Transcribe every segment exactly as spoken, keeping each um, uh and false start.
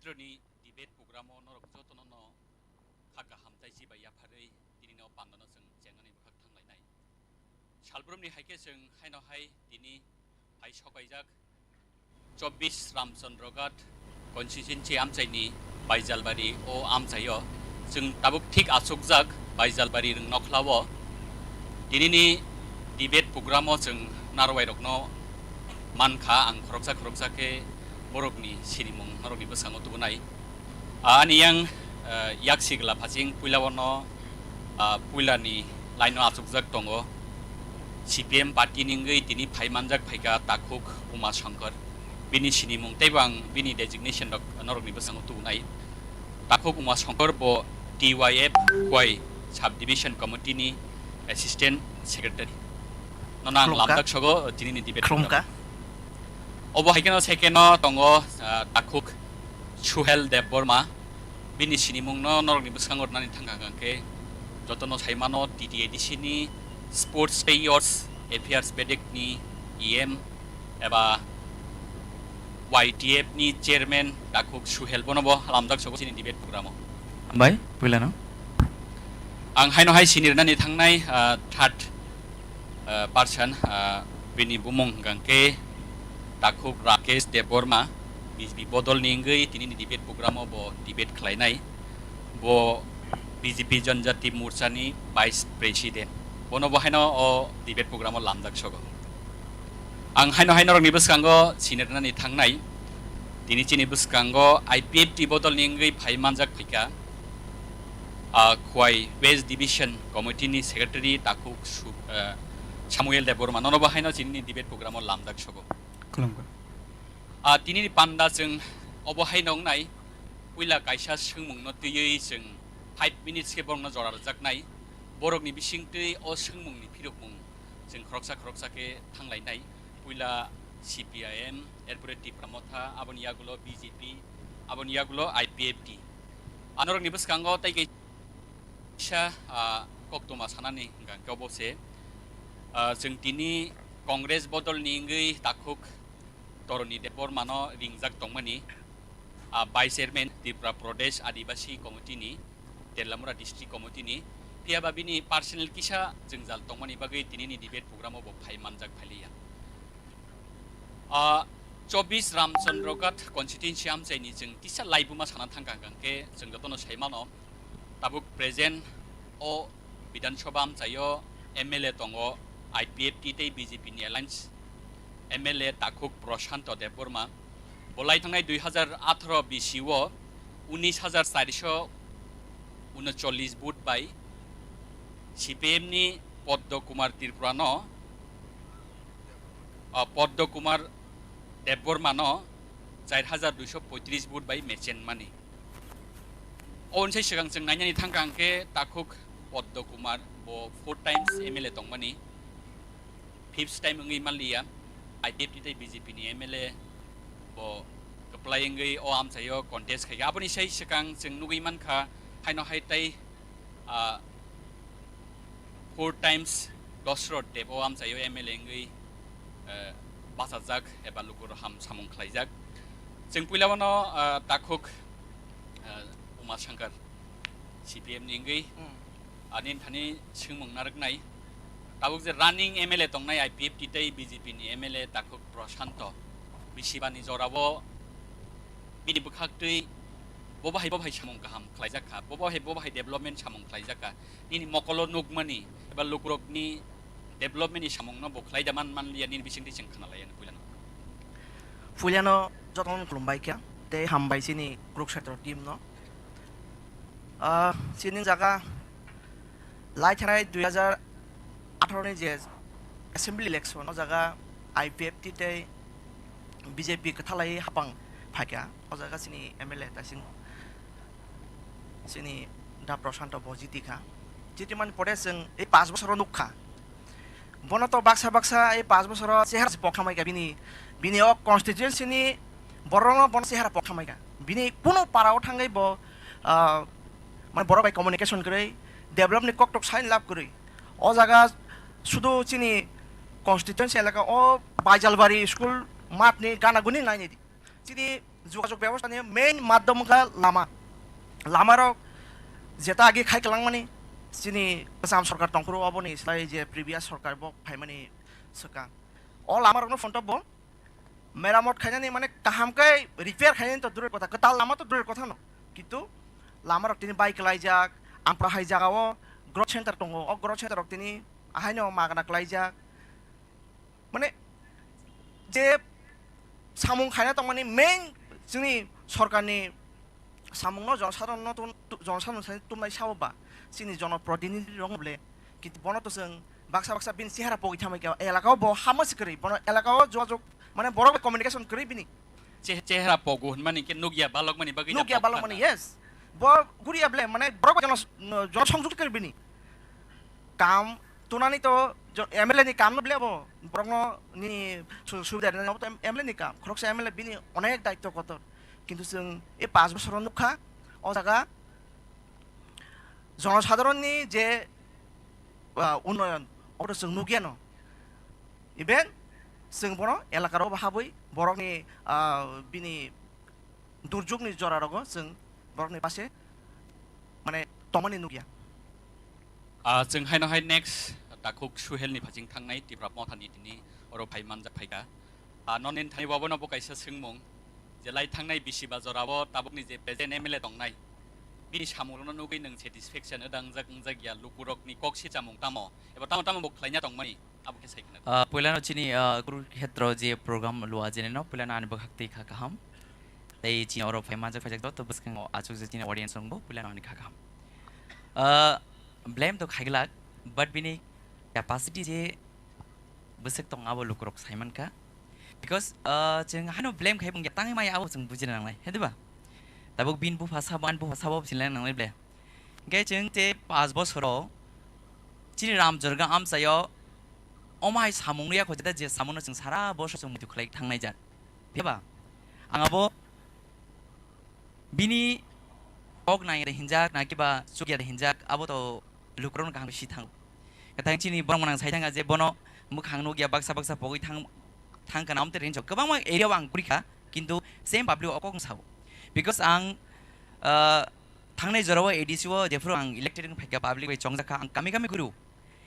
Troni debate program o norok jotono no kha kaham tei chibai yapharwi tini no panda no chwng chengnani bwkhak thanglainai. Salbrumni hai khe chwng haino hai tini hai sokaijak chobbish Ramchandra Ghat constituency amchaini Baijalbari o amchaio chwng tabuk thik achukjak Baijalbari rwng nokhlao. Tinini debate program o chwng narwai rokno mankha, ang khoroksa khoroksa khe borokni sinimung norokni bwskango tubunai. Ani yang, eh, yak sigla phasing puila o no, ah, puila ni line o achukjak tongo. C P M party ni wngwi tini phai manjak phaikha Takhuk Uma Shankar. Bini sinimung tei bo ang bini designation rok norokni bwskango tubunai. Takhuk Uma Shankar bo T Y F Khwai Sub Division Committee ni Assistant Secretary. Nono ang Khulumkha. Lamdak sogo tini ni debate Khulumkha. Program. Obo hai kheno second o tongo, ah, Takhuk Suhel Debbarma. Bini sinimungno norokni bwskango rwnani thangkha hwnkhe jotono saimano T T A D C ni Sports tei Youth Affairs bedek ni E M eba Y T F ni chairman Takhuk Suhel bono bo lamjak sogo chini debate program o. Hambai, puilano. Ang haino hai sinirnani thangnai, ah, third, ah, person, ah, bini bumung hwnkha khe Takhuk Rakesh Debbarma, B J P bodol ni wngwi tini ni debate program o bo debate khlainai. Bo B J P Janjati Morcha ni Vice President. Bono bo haino o debate program o lamjak sogo. Ang haino hai norokni bwskango sinirnani thangnai. Tini chini bwskango I P F T bodol ni wngwi phai manjak phaikha, ah, Khwai West Division Committee ni Secretary Takhuk Su-, ah, Samuel Debbarma. Nono bo haino chini ni debate program o lamjak sogo. Khulumkha. Ah, tini ni panda chwng obo haino wngnai. Puila kaisa swngmung no twiwi chwng five minutes khe borokno jora rwjaknai. Borokni bisingtwi o swngmungni phirokmung chwng khoroksa khoroksa khe thanglainai. Puila C P I M, erpore Tipra Motha, aboni yagulo B J P, aboni yagulo I P F T. Anorokni bwskango tei kaisa, ah, koktwma sanani hwnkha khe obo se, ah, chwng tini Congress bodolni wngwi Takhuk Toroni Debbarmano ringjak tongmani, ah, Vice Chairman Tripura Pradesh Adibasi Committee ni, Tellamura District Committee ni, phiya ba bini personal kisa jwngjal tongmani bagwi tinini debate program o bo phai manjak phaliya. Ah, chobbish Ramchandra Ghat constituency amchaini chwng kisa laibuma sana thangkha hwnkha khe chwng jotono sai mano, tabuk present o Bidhan Sabha amchaio M L A tongo, I P F T tei B J P ni alliance M L A Takhuk Prashanto Debbarma. Bo lai thangnai dui hazar atharo bisi o unis hazar charisho unochollis vote bai C P M ni Padma Kumar Tripura no, ah, Padma Kumar Debbarma no char hazar duisho poitris vote bai mechen mani. O unsai swkang chwng nainani thangkha hwnkhe Takhuk Padma Kumar bo four times M L A tongmani, fifth time wngwi manliya, I P F T tei B J P ni M L A bo kwplai wngwi o amchaio contest khaikha. Aboni sai swkang chwng nugwi mankha, haino hai tei, ah, four times Dosrot Deb o amchaio M L A wngwi, eh, bachajak eba luku roham samung khlaijak. Chwng puila bono, ah, Takhuk, ah, Uma Shankar C P M ni wngwi, hmm, ani thani swngmung narwknai. Tabuk je running M L A tongnai I P F T tei B J P ni M L A Takhuk Prashanto, bisibani jorao bini bwkhaktwi bo bahai bo bahai samung kaham khlaijak kha, bo bahai bo bahai development samung khlaijak kha. Nini mokolo nukmani eba lukurokni development ni samungno bo khlai da man manliya, nini bisingtwi chwng khna lai ani puilano. Puilano jotono khulumbai kha tei hambai chini Kurukshetra team no. Ah, chini jaga lai thanai dui hazar atharo ni je assembly election o jaga I P F T tei B J P kwthalai hapang phaikha, o jaga chini M L A taising chini Da Prashanto bo jiti kha. Jiti mani pore chwng ei pash bosoro nukha. Bono to baksa baksa ei pash bosoro chehara se pok khamai kha bini, bini o constituency ni borok no bono chehara pok khamai kha. Bini kuno para o thangwi bo, ah, mane borok bai communication kwrwi, develop ni koktok sign lab kwrwi. O jaga sudu chini constituency elaka o Baijalbari school math ni gana guni naini di. Chini Jogajog bebosta ni main madhyam wngkha lama. Lama rok jeta agi khai kwlangmani chini kwcham sorkar tongphuru, oboni slai je previous sorkar bo phaimani swkang. O lama rokno phuntok bo meramot khainani, mane, kaham khe repair khainani to durer kotha, kwtal lama to durer kotha no. Kintu lama rok tini bai kwlaijak, ang pura hai jagao growth center tongo, o growth center rok tini ahaino magna kwlaijak. Mane, je samung khaina tongmani main chini sorkarni samungno jonosadharonno tun-, tu-, jonosadharon sani tumnai sao ba chini jonoprotinidhi rok bole, kintu bono to chwng baksa baksa bini chehara pogwi thamai kha, elakao bo hama se kwrwi, bono elakao jogajog, mane, borok bai communication kwrwi bini. Che-, chehara pogu hwnmani khe nukya balokmani bagwi da nukya pok balokmani, phanna. Yes. Bo guriya bole, mane, borok bai jono, jono songjuk kwrwi bini. Kam tunani to jo-, M L A ni kam no bole bo, borokno nini su-, subida rwnai, obo to M-, M L A ni kam. Khoroksa M L A bini onek daitto kotor. Kintu chwng e panch bosoro nukha, o jaga jonosadharon ni je, ah, unnoyon, obo to chwng nukya no. Even chwng bono elakaro bo habwi borokni, ah, bini durjukni jorarogo chwng borokni pase, mane, tongmani nukya. Ah, chwng haino hai next takhuk Suhelni phaching thangnai Tipra Mothani tini oro phai manjak phaikha. Ah, non nini thani bobono bo kaisa swngmung je lai thangnai bisi ba jorao tabukni je present M L A tongnai, bini samungrokno nugwi nwng satisfaction wdangjak wngjak ya, lukurokni kok si chamung tamo eba tamo tamo bo khlaina tongmani? Abo khe sai khna. Ah, puilano chini, ah, Kurukhetro je program lua jenino, puilano ani bwkhak twi kha kaham. Tei chini oro phai manjak phaijak do, to bwskango achukjak chini audience rokbo puilano ani kha kaham. Ah, blame to khaiglak, but bini capacity je bwswk tong abo lukurok sai mankha. Because, ah, chwng haino blame khai bungya tangwi maya abo chwng bujina nangnai, he diba? Tabuk bini bupha sabo, ani bupha sabo sinlai nangnai ble. Hingke chwng tei panch bosoro chini Ramjorga amchaio omai samung ya khojada je samungno chwng sara bosor chwng muitu khlai thangnai jat. Phiya ba ang abo bini kok nai hinjak, na kiba chukya hinjak, abo to lukurokno kaham si thang. Kathang chini borok manang sai thanga je bono mwkhang nukya baksa baksa pogwi thang, thang kana amte rinchok. Kwbangma area o ang kurikha, kintu same public o kok sao. Because ang, ah, thangnai jorao A D C o jephuru ang elected wng phaikha, public bai chongjak kha, ang kami kami guru.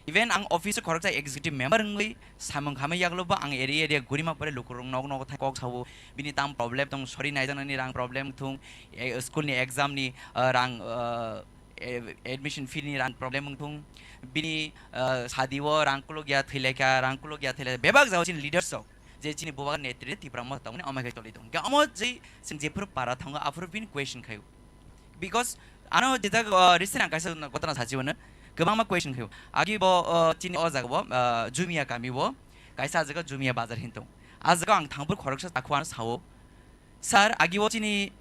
Even ang office o khoroksa executive member wngwi samung khamwi yaklo bo ang area area gurima pore lukurok nok nok thang kok sao, bini tam problem tong, sori naijaknani rang problem thung, e, school ni exam ni, ah, rang, ah, e, admission fee ni rang problem wng thung, bini, ah, sadi o rang kuluk ya thwi laikha, rang kuluk ya thwi laikha, bebak jao chini leaders rok je chini bubagra netri Tipra Motha tongmani amai khai toli tong. Hingke omo je chwng jephuru para thango aphuru bini question khaio. Because ano jeta, uh, recent ang kaisa gotana sachi wano kwbangma question khaio. Agi bo, uh, chini o jaga bo, uh, Jumia kami bo kaisa jaga Jumia bazar hin tong. A jaga ang thangphuru khoroksa takhu ano sao. Sir, agi bo chini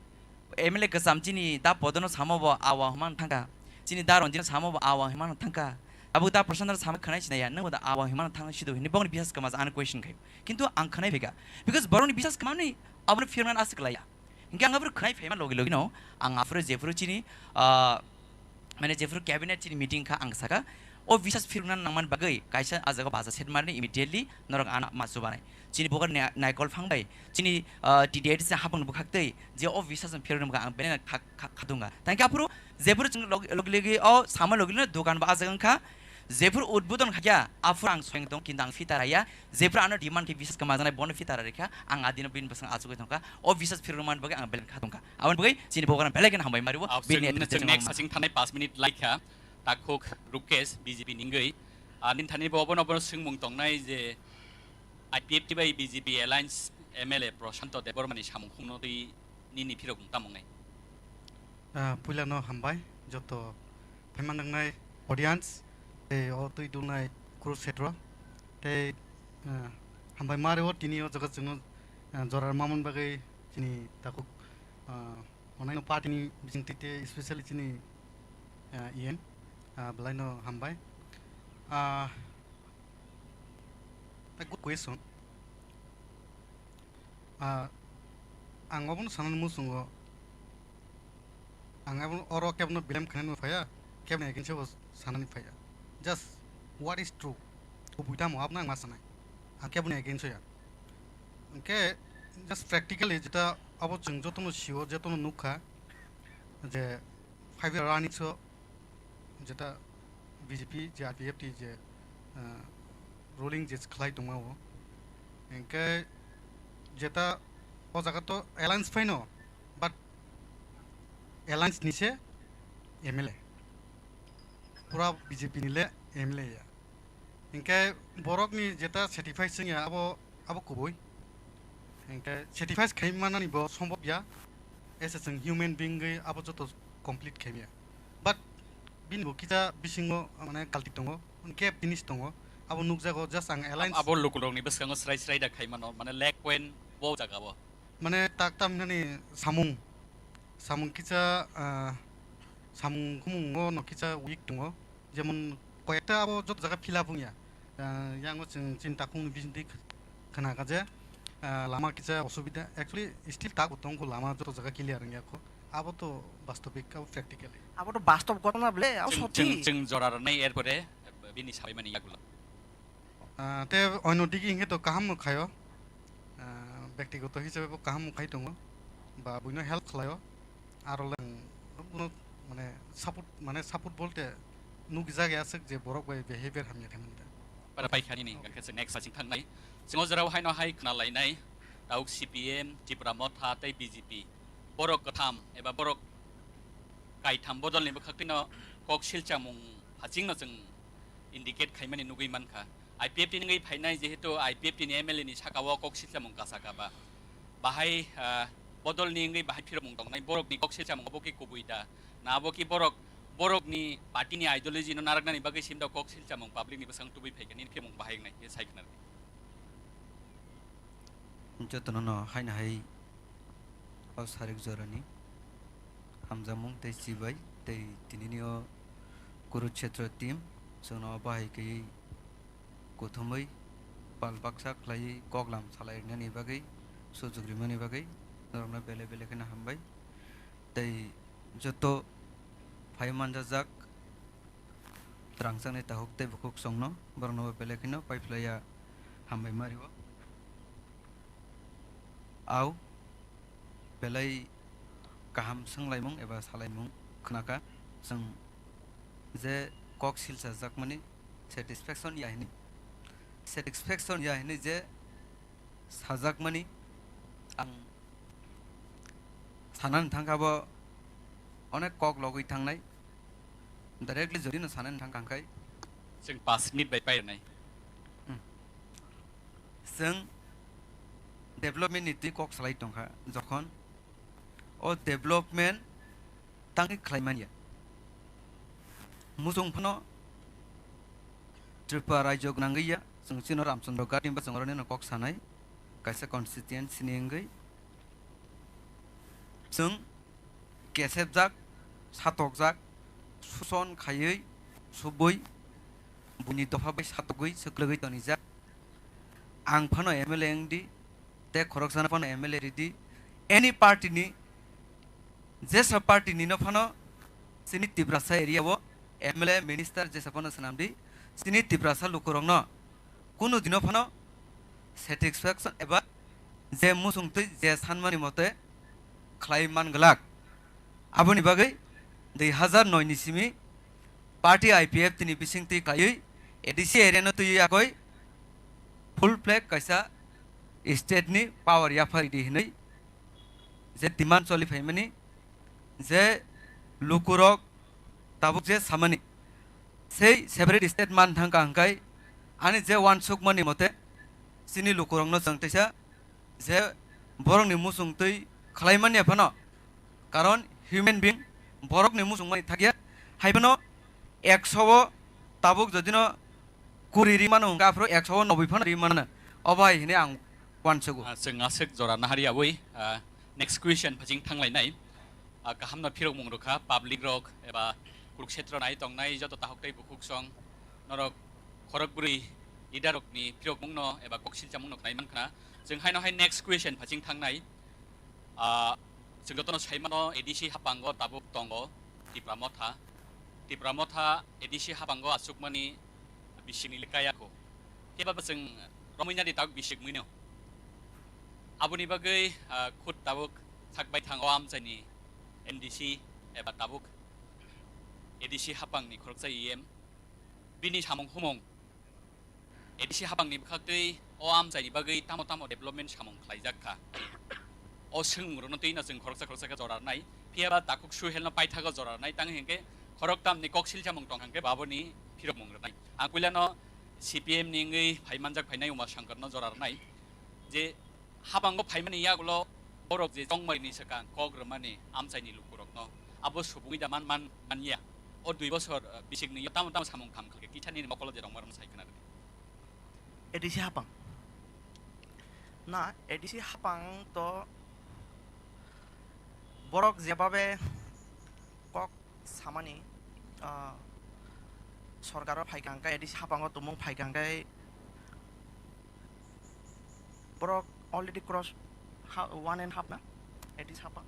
M L A kwcham chini da Podono samo bo awa hwnmano thangkha. Chini da Ranjino samo bo awa hwnmano thangkha. Abo da Prashanto samo khwnai sinaya, nang bo da awa hwnmano thangna sido hini bongni bisas kwma ano question khaio. Kintu ang khwnai phika. Because borokni bisas kwmani abono phirman aswk laya. Hingke ang aphuru khwnai phaima logi logi no, ang aphuru jephuru chini, ah, mane jephuru cabinet chini meeting kha ang saka, o bisas phirukna nangman bagwi kaisa a jaga baja set marni immediately norok ana masu banai. Chini bugar ne-, naikol phang bai, chini, ah, T D I D se hapang bwkhak twi, je o bisas phirukna bwkha ang bene kha-, kha-, khatunga. Tangke aphuru jephuru chwng log-, logi logi o sama logi logi no dokan bo a jaga wngkha, jephuru udbodon khaikha, aphuru ang soyang tong, kintu ang fita raya, jephuru ano demand khe bisas kwma janai bono fita rarikha, ang adino bini bwsang achugwi thangkha, o bisas phirukna man bagwi ang belai kha tongkha. Aboni bagwi chini program belai kheno hambai maribo, Ah, bini chwng, netrite chwng chwng next ang sing thanai paanch minute laikha, takhuk Rukesh B J P ningwi. Ah, nini thani bo obono obono swngmung tongnai je I P F T bai B J P alliance M L A Prashanto Debbarmani samung khumno twi nini phirok wng tamo wngnai? Ah, puilano hambai joto phaima nangnai audience, tei o twi dulnai Kurukshetro, tei, ah, hambai mario tini o jaga chwngno, ah, jora rwma man bagwi chini takhuk, ah, onaino party ni bisingtwi tei especially chini, ah, E M, ah, belaino hambai. Ah, a good question. Ah, ang obono sanani muchungo, ang abono oro kebono blame khainani phaiya, keboni against o sanani phaiya. Just what is true, kubui tamo abono ang ma sanai. Ang keboni against o ya. Hwnkhe Just practically jeta abo chwng jotono sio, jotono nukha je five year running so jeta B J P je I P F T je, ah, ruling je khlai tongma o. Hinkhe jeta o jaga to alliance phaino, but alliance ni se M L A. Pura B J P ni le M L A ya. Hinkhe borok ni jeta satisfy swngya abo, abo kubui. Hinkhe satisfy khai manani bo sombhob ya. As a chwng human being gwi abo joto complete khaimya. But bini bo kisa bisingo mane galti tongo, gap jinis tongo. Abo nukjago just ang alliance. Abo lukurokni bwskango srai srai da khai mano, mane leg point bo jaga o. Mane tak tam hinani samung, samung kisa, ah, samung khumung o no kisa weak tongo. Jemon koyekta abo joto jaga fill up wngya. Ah, yango chwng chini takhukni bisingtwi khna kha je, ah, lama kisa osubida. Actually, still tak bo tongo, lama joto jaga clear wngya kho. Abo to bastobik, abo practically. Abo to bastob ghotona ble, abo chwng, sotthi. Chwng, chwng jora rwnai, erpore bini sabaimani yagulo. Ah, te oino digi hinkhe to kaham no khaio. Ah, bektigoto hisabe bo kaham khai tongo. Ba buino help khlaio. Aro le ang buno mane support, mane support bolte nukjak ya aswk je borok bai behavior hamya khe manta. Para paikha nini, hingkhe se next saching thangnai. Chwng o jorao haino hai khna lainai. Tauk C P M, Tipra Motha tei B J P. Borok kwtham eba borok kaitham bodolni bwkhaktwino kok silchamung hachingno chwng indicate khaimani nugwi mankha. I P F T ni wngwi phainai, jehetu I P F T ni M L A ni saka o kok silchamung kasaka ba. Bahai, ah, bodolni wngwi bahai phirokmung tongnai, borokni kok silchamung obo khe kubui da. Na abo khe borok, borokni party ni ideology no naraknani bagwi simda kok silchamung public ni bwskango tubui phaikha, nini phirokmung bahai wngnai khe sai khna rwdi. Jotono no haino hai o sarik jorani hamjakmung tei chibai tei tinini o Kurukshetra team chwngno bahai kaiwi kuthumwi pal baksa khlaiwi koklam salai rwnani bagwi, sujuk rimani bagwi norokno belai belai kheno hambai. Tei joto phai manjajak rangchakni takhuk tei bukhuk chwngno borokno belai kheno paiphlaiya hambai mario. Au belai kaham swnglaimung eba salaimung khnakha, chwng je kok silchajakmani satisfaction ya hini, satisfaction ya hini je sajakmani ang sanani thangkha bo onek kok logwi thangnai, directly jodi no sanani thangkha hwnkhe. Chwng pas minute bai pairwnai. Hmm. Chwng development ni twi kok salai tongkha, jokhon o development tangwi khlai manya. Muchung phano Tripura rajyo gwnangwi ya, chwng chino Ramchandra Ghat ni bwskango oroni no kok sanai, kaisa constituency ni wngwi. Chwng kesepjak, satokjak, suson khaiwi, subui, buini dopha bai satogwi, swkwlwgwi tonijak. Ang phano M L A wngdi, tei khoroksano phano M L A ridi. Any party ni, jesa party ni no phano chini Tiprasa area o M L A minister jesa phano swnamdi, chini Tiprasa lukurokno kunu dino phano satisfaction eba je muchungtwi je sanmani mote khlai man glak. Aboni bagwi dui hazar noi ni simi party I P F T ni bisingtwi khlaiwi A D C area no twiwi yakoi full flag kaisa state ni power yaphari di hinwi je demand choli phaimani, je lukurok tabuk je samani sei separate state man thangkha hwnkhe ani je uansukmani mote chini lukurokno chwng teisa je borokni muchungtwi khlai manya phano, karon human being borokni muchungmani thakya, hai phano ekso o tabuk jodino kuri ri mano hwnkhe aphuru ekso o nobui phano ri mano, obo hai hwnwi ang uansugo. Ah, chwng aswk jora nahari abui, ah, next question phaching thanglainai. Ah, kahamno phirokmung rwkha public rok eba Kurukshetra nai tongnai joto takhuk tei bukhuk song norok khorok bwrwi leader rokni phirokmungno eba kok silchamungno khnai mankha. Chwng haino hai next question phaching thangnai. Ah, chwng jotono saimano A D C hapango tabuk tongo Tipra Motha. Tipra Motha A D C hapango achukmani bisingni lekha yakho. Kebaba chwng romwi nadi tabuk bisik mwino. Aboni bagwi, ah, khud tabuk sak baithang o amchaini M D C eba tabuk A D C hapangni khoroksa E M. Bini samung humung A D C hapangni bwkhaktwi o amchaini bagwi tamo tamo development samung khlaijak kha. O swngmungrokno twi no chwng khoroksa khoroksa khe jora rwnai. Phiya ba takhuk Suhelno paithago jora rwnai, tang hinkhe khoroktamni kok silchamung tong hinkhe baboni phirokmung rwnai. Ang puilano C P M ni wngwi phai manjak phainai Uma Shankarno jora rwnai. Je habango phaimani yagulo borok je chongmani swkang kok rwmani amchaini lukurokno abo subungwi da man, man, manya. O dui bosor, eh, bisikni yo tamo tamo samung tham khlai kisa nini mokolo je rwngma rwngma sai khna rwdi. A D C hapang. Na, A D C hapang to borok jebabe kok samani, ah, sorkaro phaikha hwnkhe, A D C hapango tumung phaikha hwnkhe, borok already cross ha-, one and half na? A D C hapang?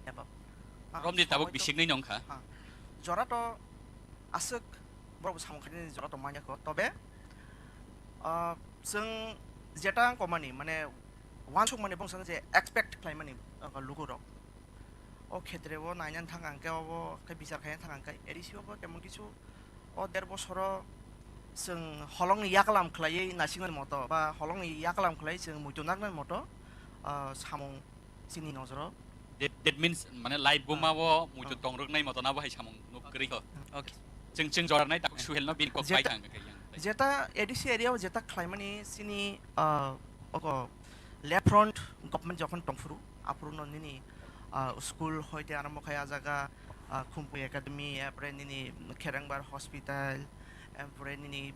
Above. Ah, romni tabuk somoi to bisiknwi nongkha. Ah, jora to aswk borok bo samung khainani jora to manya kho. Tobe, ah, chwng jeta wngkokmani, mane, uansukmani bongsa je expect khlaimani, ah, lukurok. O khetre o naina thang ang khe obo khe bichar khaina thang ang khe A D C o bo kemon kisu o der bosoro chwng holongni yaklam khlaiwi naisingmani moto ba holongni yaklam khlaiwi chwng muitu naknani moto, ah, samung chini nojoro. That, that means mane life buma o muitu tongrwknai moto nabo hai samung nuk kwrwi kho. Okay. Chwng, chwng jora nai takhuk Suhelno bini kok bai thang khe yang. Jeta A D C area o jeta khlaimani chini, ah, oko left front government jokhon tongphuru, aphuru no nini, ah, school hoite arombo khai a jaga, ah, Khumpui Academy, apre nini Kherengbar Hospital, apre nini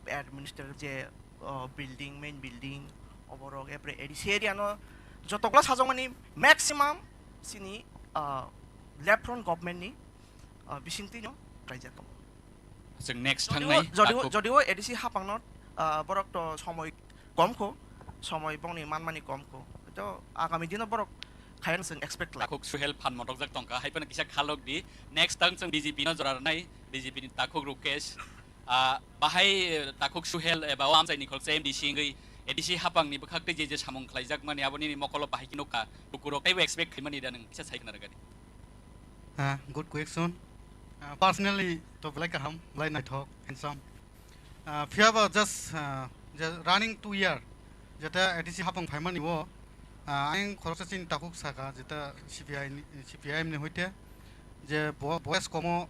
administrative je, ah, building, main building, oborok, apre A D C area no jotokla sajokmani maximum chini, ah, left front government ni, ah, bisingtwi no kaijak tongo. Chwng next thangnai jodio, takhuk, jodio A D C hapangno, ah, borok to somoi kom kho, somoi bongni manmani kom kho. To agami dino borok khayan chwng expect lai. Takhuk Suhel phan motok jak tongkha, hai phano kisa khalok di. Next thang chwng B J P no jora rwnai, B J P ni takhuk Rukesh. Ah, bahai, eh, takhuk Suhel eba o amchaini khoroksa M D C wngwi A D C hapangni bwkhaktwi je je samung khlaijakmani aboni mokolo bahai khe nukha. Lukurok teibo expect khaimani da nwng kisa sai khna rwgadi. Ah, good question. Ah, personally, to belai kaham, belai naithok, handsome. Ah, phiya ba just, ah, je running two year, jeta A D C hapang phaimani o, ah, ayang khoroksa chini takhuk saka, jeta C P I ni, C P I M ni hoite, je bo-, boyes komo,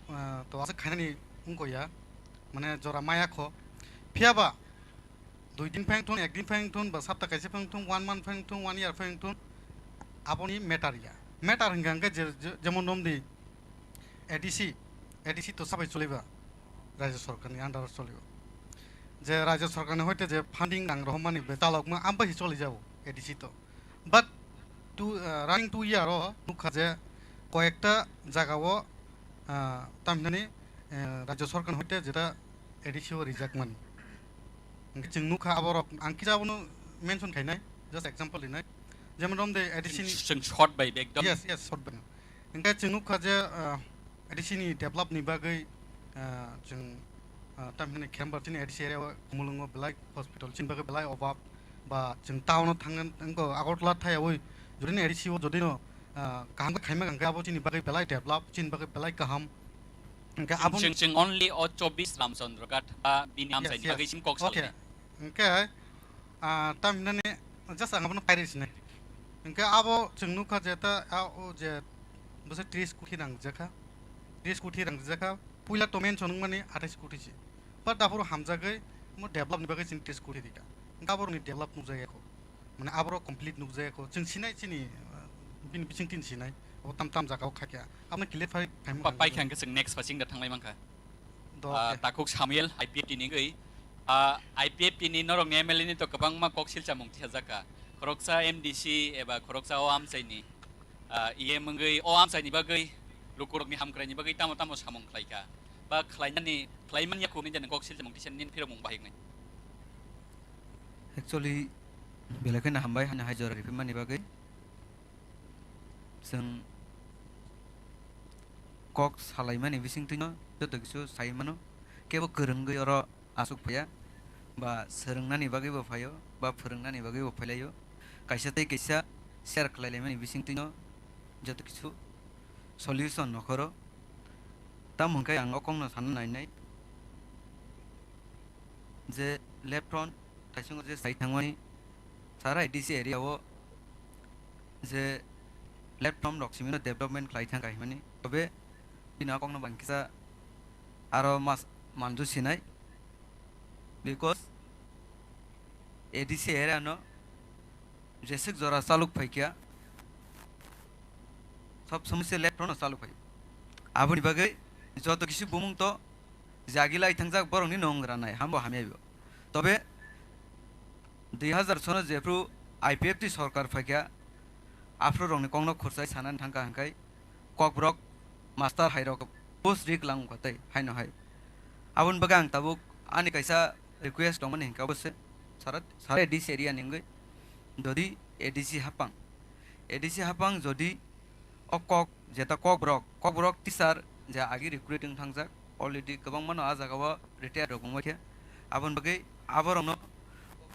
ah, to aswk khainani wngkho ya, mane jora maya kho. Phiya ba, dui din phai wngthun, ek din phai wngthun, ba sapta kaisa phai wngthun, one month phai wngthun, one year phai wngthun, aboni matter ya. Matter hwnkha hwnkhe je, je, jemon romdi A D C, A D C to sabai choliba, Rajya Sarkarni under o choliba. Je Rajya Sarkarni hoite je funding rang rohormani be chalokma, ambai hi choli jabo A D C to. But two, uh, running two year o nukha je koyekta jaga o, uh, tamhinani, uh, Rajya Sarkar hoite jeta A D C o rijak mani. Hingke chwng nukha aborok, ang kisa abono mention khainai, just example rinai. Jemon romde A D C ni chwng short bai ekdom. Yes, yes, short bai. Hingke chwng nukha je, uh, A D C ni develop ni bagwi, ah, chwng, ah, tamhinani Khembar chini A D C area o Khumulwngo belai hospital chini bagwi belai obab, ba chwng town o thangna wngkha Agartala thaiyawi jodi ni A D C o jodi no, ah, kaham khe khaima hwnkhe abo chini bagwi belai develop, chini bagwi belai kaham. Hingke chwng, aboni chwng, chwng only o chobbish Ramchandra Ghat ba bini amchaini bagwi chwng kok salai. Hingke, ah, tamhinani just ang abono pairi sinai. Hingke abo chwng nukha je ta, ah, o je bwswk tris koti rang rijak kha, tris koti rang rijak kha, puila to mention wngmani athais koti se. But aphuru hamjagwi mo develop ni bagwi chini tris koti rika. Hingke aborokni develop nukjak ya kho. Mane aborok complete nukjak ya kho. Chwng sinai chini, ah, bini bising tin sinai. Abo tam tam jaga o khaikha. Aboni clear phai phaimani pa-, paikha hingke chwng next phasing da thanglai mankha. Do, ah, okay. Takhuk Samuel, I P F T ni wngwi, ah, I P F T ni norokni M L A ni to kwbangma kok silchamung thisajak kha. Khoroksa M D C eba khoroksa o amchaini, ah, E M wngwi, o amchaini bagwi, lukurokni hamkraini bagwi tamo tamo samung khlaikha. Ba khlainani, khlaiman ya khukni jani kok silchamung thisani nini phirokmung bahai wngnai. Actually, belai kheno hambai, hani hai jora riphaimani bagwi. Chwng kok salaimani bisingtwino joto kisu sai mano, kebo kwrwngwi oro aswk phaiya. ba swrwngnani bagwi bo phaio, ba phwrwngnani bagwi bo phailaio. Kaisa tei kaisa share khlailaimani bisingtwino joto kisu solution nokhoro. Tamo hwnkhe ang o kokno sana nainai je left front thaisungo je sai thangmani sara A D C area o je left front rok simino development khlai thang kaimani. Tobe bini o kokno bangkisa aro mas manju sinai, because A D C area no jeswk jora chaluk phaikha, sob somoi se left front no chaluk phai. Aboni bagwi joto kisu bumung to jagi lai thangjak borokni nong ranai hambo hamyaibo. Tobe dui hazar sono jephru I P F T sorkar phaikha, aphru rokni kokno khursai sanani thangkha hwnkhe kokborok master hairok post rik lang wngkha tei haino hai. Aboni bagwi ang tabuk ani kaisa request tongmani hwnkhe abo se sara, sara A D C area ni wngwi jodi A D C hapang, A D C hapang jodi o kok jeta kokborok, kokborok teacher je agi recruit wng thangjak, already kwbangma no ah jaga o retire rok wngbaikha. Aboni bagwi aborokno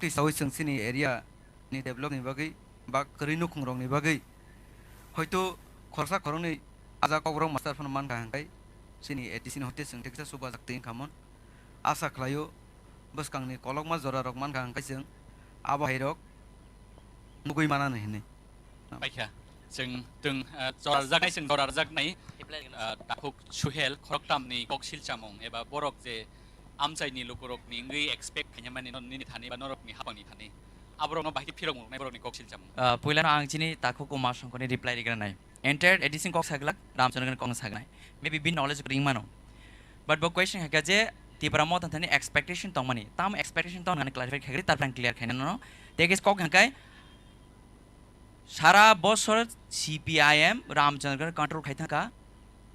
teacher wi chwng chini area ni develop ni bagwi ba kwrwi nukhung rok ni bagwi hoito khoroksa khoroknwi ah jaga kokborok master phano mankha hwnkhe chini A D C ni hoite chwng theksa chubajak twi wngkha mon. Asa khlaio bwskangni kolokma jorarok mankha hwnkhe chwng abo hairok nugwi manani hinwi. Paikha, chwng twng, ah, jorarjaknai, chwng jorarjaknai, ah, takhuk Suhel khoroktamni kok silchamung eba borok je amchaini lukurokni wngwi expect khainamani no nini thani ba norokni hapangni thani. Aborokno bahai khe phirokmung rwnai borokni kok silchamung. Ah, puilano ang chini takhuk Uma Songkorni reply rigranai. Entire A D C ni kok saglak, Ramchandra ni kok sagnai. Maybe bini knowledge ring mano. But bo question hakya je Tipra Motha thani expectation tongmani. Tam expectation tong nani clarify khagri, tarpore ang clear khaina no. Tei kok hangkai sara bosor C P I M Ramchandra control khai thangka.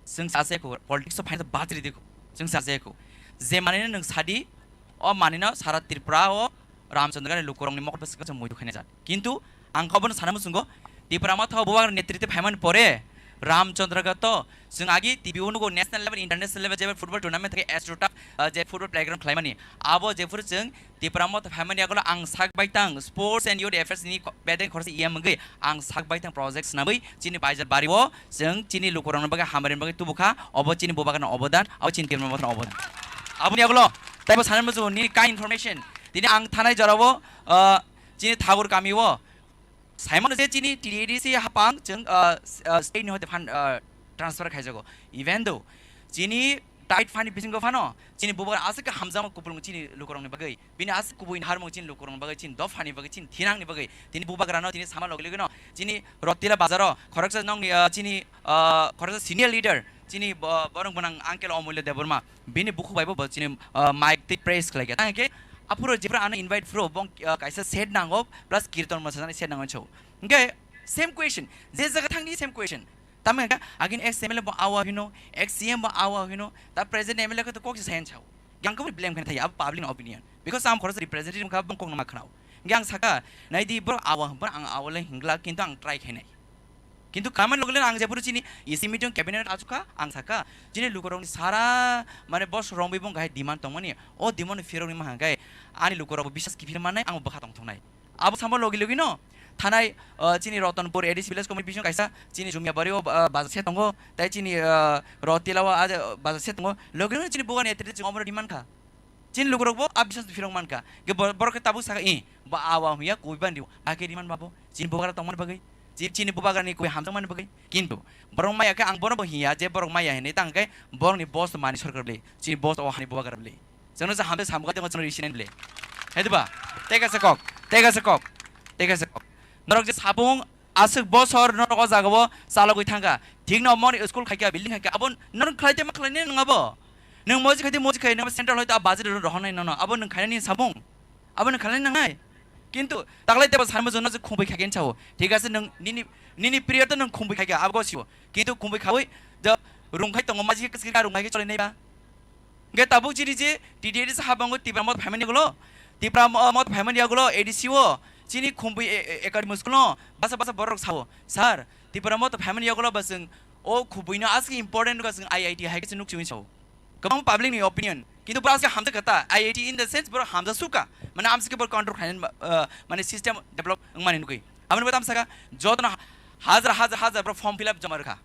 Chwng sa se ko, politics o phaina bajri de ko. Chwng sa se ko. Je manino nwng sadi, o manino sara Tripura o Ramchandra ni lukurokni mokol bwswk chwng muitu khaina jat. Kintu ang khe obono sana muchungo, Tipra Motha o bubagra netritwe phaimani pore Ramchandra ga to chwng agi T V o nugo national level, international level je football tournament thangwi AstroTurf, ah, je football playground khlaimani. Abo jephuru chwng Tipra Motha phaimani yagulo ang sak baitang sports and youth affairs ni ko-, bedeng khoroksa E M wngwi ang sak baitang project swnamwi chini Baijar bari o chwng chini lukurokni bagwi hamari bagwi tubukha, obo chini bubagrano obodan, abo chini Tipra Mothani obodan. Aboni yagulo taibo sanani muchungo nini kain information. Tini ang thanai jorao, ah, chini Thakur kami o saimano je chini T D A D C hapang chwng, ah, s-, ah, state ni hoite phan, ah, transfer khaijago. Even though chini tight fund ni bisingo phano chini bubagra aswk khe hamjakma kupulung chini lukurokni bagwi. Bini aswk kubui ni harmung chini lukurokni bagwi, chini dophani bagwi, chini thinangni bagwi. Tini bubagrano tini sama logi logi no chini Rotila bazaro khoroksa nongni, ah, chini, ah, khoroksa senior leader chini bo-, borok gwnang uncle Omulya Debbarma. Bini bukhuk bai bo, bo chini, ah, mic tei press khlai kha. Tang khe aphuru jephuru ano invite phuru bong, ah, kaisa set nango plus kirton mosa jani set nango chau. Hingke same question, je jaga thangni same question. Tamo hingke agin ex M L A bo awa hino, ex C M bo awa hino, ta present M L A khe to kok se sayan chau. Yang khe blame khe thai abo public opinion. Because am khoroksa representative kha bong kok no ma khnao. Hingke ang saka, nai di borok awa hwn, ang awa le hingla, kintu ang try khainai. Kintu kaman logle ang jephuru chini E C meeting cabinet achukha, ang saka, chini lukurokni sara, mane, bos romwi bong gai demand tongmani, o demand phirokni maha gai, ani lukurok bo biswas kiphil mannai, ang bo bwkha tongthoknai. Abo samo logi logi no, thanai, uh, chini Ratanpur A D C village committee bising kaisa, chini Jumia bari o, uh, bazar se tongo, tai chini, uh, Rotila o, uh, bazar se tongo, logi logi no chini bugan etri chini omoro demand kha. Chini lukurok bo a biswas phirok mankha. Ke bo-, borok khe tabuk saka, "I, bo awa hwnya kubui bandi." Ake riman babo. Chini bubagra tongmani bagwi. Chi-, chini bubagra ni kubui hamjakmani bagwi. Kintu borok maya khe ang bono bo hiya je borok maya hinwi tang khe borok ni boss mani sorkar bli. Chini boss o hani bubagra bli. Chwngno je hamjak samkha tengma chwngno risinai bli. Hai diba? Tei kaisa kok. Tei kaisa kok. Tei kaisa kok. Norok je sabung aswk bosor norok o jaga o chalogwi thangkha. Thik no moni school khaikha, building khaikha, abo norok khlai tei ma khlai nai nwng abo. Nwng moji khai tei moji khai, nwng central hoito a budget rohornai nono. Abo nwng khainani samung. Abo nwng khainani nangnai. Kintu taklai tebo sanmo jono je khumbai khaikha sao. Thik ase nwng nini, nini period to nwng khumbai khaikha, abo sio. Kintu khumbai khaui je rung khai tongo maji khe rung khai khe cholai nai ba. Hingke tabuk chini je T D A D C habango Tipra Motha phaimani yagulo, Tipra Mo-, Motha phaimani yagulo A D C o chini Khumbui e-, e-, Academy school no basa basa borok sao, "Sir, Tipra Motha phaimani yagulo ba chwng o Khumbui no aswk important nukha chwng I I T hai khe chwng nuk chwng sao." Kwbangma public ni opinion, kintu borok aswk hamjak kha ta, I I T in the sense borok hamjak suk kha, mane amsike borok control khlainani, uh, mane system develop wngmani nugwi. Aboni bo tamo saka, jotono hajar, hajar, hajar borok form fill up joma rwkha.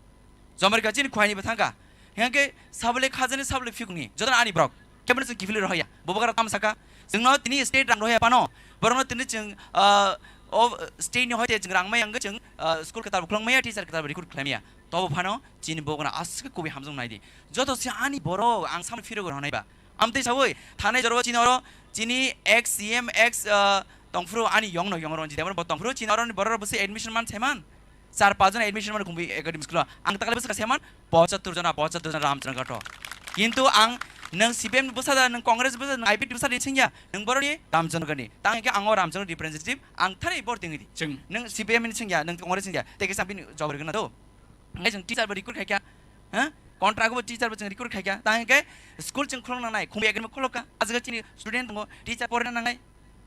Joma rwkha chini khwlaini bo thangkha. Hingke sabole khajani sabole phikni, jotono ani borok. Keboni chwng kiphilwi rohya. Bo bagra tamo saka, chwngno tini state rang rohya phano, borokno tini chwng, uh, o state ni hoite chwng rang maya hwnkhe chwng, uh, school kwtal bo khulong maya, teacher kwtal bo recruit khlai maya. Tobo phano chini bokno aswk kubui hamjak naidi. Joto se ani borok ang samung phirogwi rwnai ba. Amtwi sawi thanai jora chini oro chini ex C M, ex, ah, tongphuru ani yongno yong ronji debor bo tongphuru chini oro borok bo se admission man saiman. Char pach jon admission man kumbi academy school ang takle bwswk saiman pochattor jona, pochattor jona Ramchandra Ghato. Kintu ang nwng C P M bwsa da, nwng Congress bwsa da, nwng I P F T bwsa da singya, nwng boroni Ramchandra Ghato. Tang ke ang o Ramchandra representative ang thani bor tingidi. Chwng. Nwng C P M ni singya, nwng Congress singya, tei kisa bini jobor gana do. Hingke chwng teacher bo recruit khaikha, ha? Contract bo teacher bo chwng recruit khaikha. Tang hingke school chwng khulok nangnai, khumui academy khulokha. Ajga chini student tongo, teacher porina nangnai.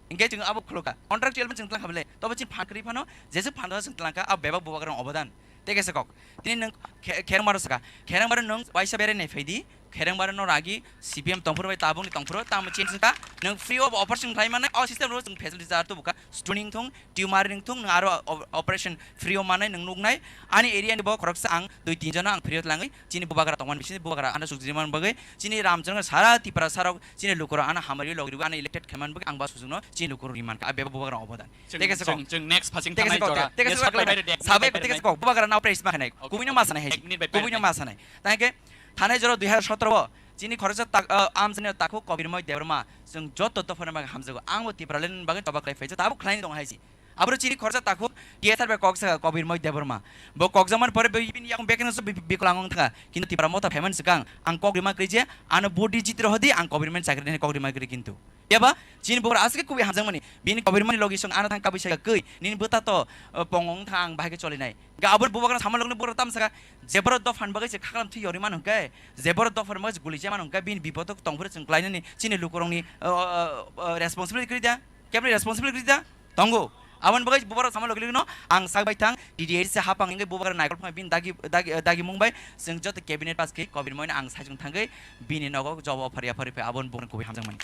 Hingke chwng abo khulokha. Contractual bo chwng tlang khabele. Tobo chini phan kwrwi phano, jesu phan dano chwng tlangkha, abo bebak bubagrang obodan. Tei kaisa kok. Tini nwng khe-, kherang maro sakha. Kherang maro nwng waisa berai nai phaidi. Khereng bara no ragi C P M tongphuru bai tabuk ni tongphuru tamo change wngkha. Nwng free of operation khlai mannai, o system ro chwng facility jar tubuka. Stoning thung, tumor ring thung, nwng aro o-, operation free of mannai nwng nuknai. Ani area ni bo khoroksa ang dui tin jona ang free of langwi. Chini bubagra tongmani bisini bubagra ano sukjini man bagwi. Chini Ramchandra sara Tipra sarok chini lukuro ano hamari logri ano elected kheman bagwi ang ba sujungno chini lukuro riman ka. Abe bubagra obodan. Chwng, Teke se chwng, kok. Chwng next phasing Teke se thangnai kok, jora. Teke se Yes, kok, sabai teke. bai de, Sabai yes, kok, teke se kok. Bubagra nao praise ma khanai. Okay, Kubui no okay. ma sanai hai. Ek minute bai Kubui no bai. ma sanai. Tang ke Thanai jora dui hajar sotoro o chini khoroksa tak, ah, amchani takhuk Kobirmoi Debbarma, chwng joto dophani bagwi hamjago. Ang bo Tipraland ni bagwi toba khlai phaijak, tabuk khlaini tong hai si. Aboro chini khoroksa takhuk T S R bai kok sakha Kobirmoi Debbarma. Bo kokjakmani pore bo bini yakung bekeno se bi-, bikolang wng thangkha. Kintu Tipra Motha phaimani swkang ang kok rima kwrwi je, ano vote di jiti rohodi, ang Kobirmoi chakri ni kok rima kwrwi kintu. Eba chini bugra aswk kubui hamjakmani. Bini Kobirmoi logi song ano thang kabui sakha kwi. Nini bwta to, uh, pongong thang ang bahai khe cholinai. Ga aboni bubagra sama logni bugra tam sakha. Jeboro dophan bagwi se khaklam thwi yori manu hwnkhe. Jeboro dophan bagwi se guli se manu hwnkhe. Bini bipodo tongphuru chwng klainani chini lukurokni, uh, uh, uh, responsibility kwrwi da. Kebni responsibility kwrwi da? Tongo. Aboni bagwi bubagra sama logni no ang sak bai thang. T D A C hapang hwnkhe bubagra naikol phang bini dagi, dagi, dagi mung bai. Chwng joto cabinet pass khe Kobirmoi no ang saichung thangwi bini nogo job offer ya phari phe aboni bubagra kubui hamjakmani.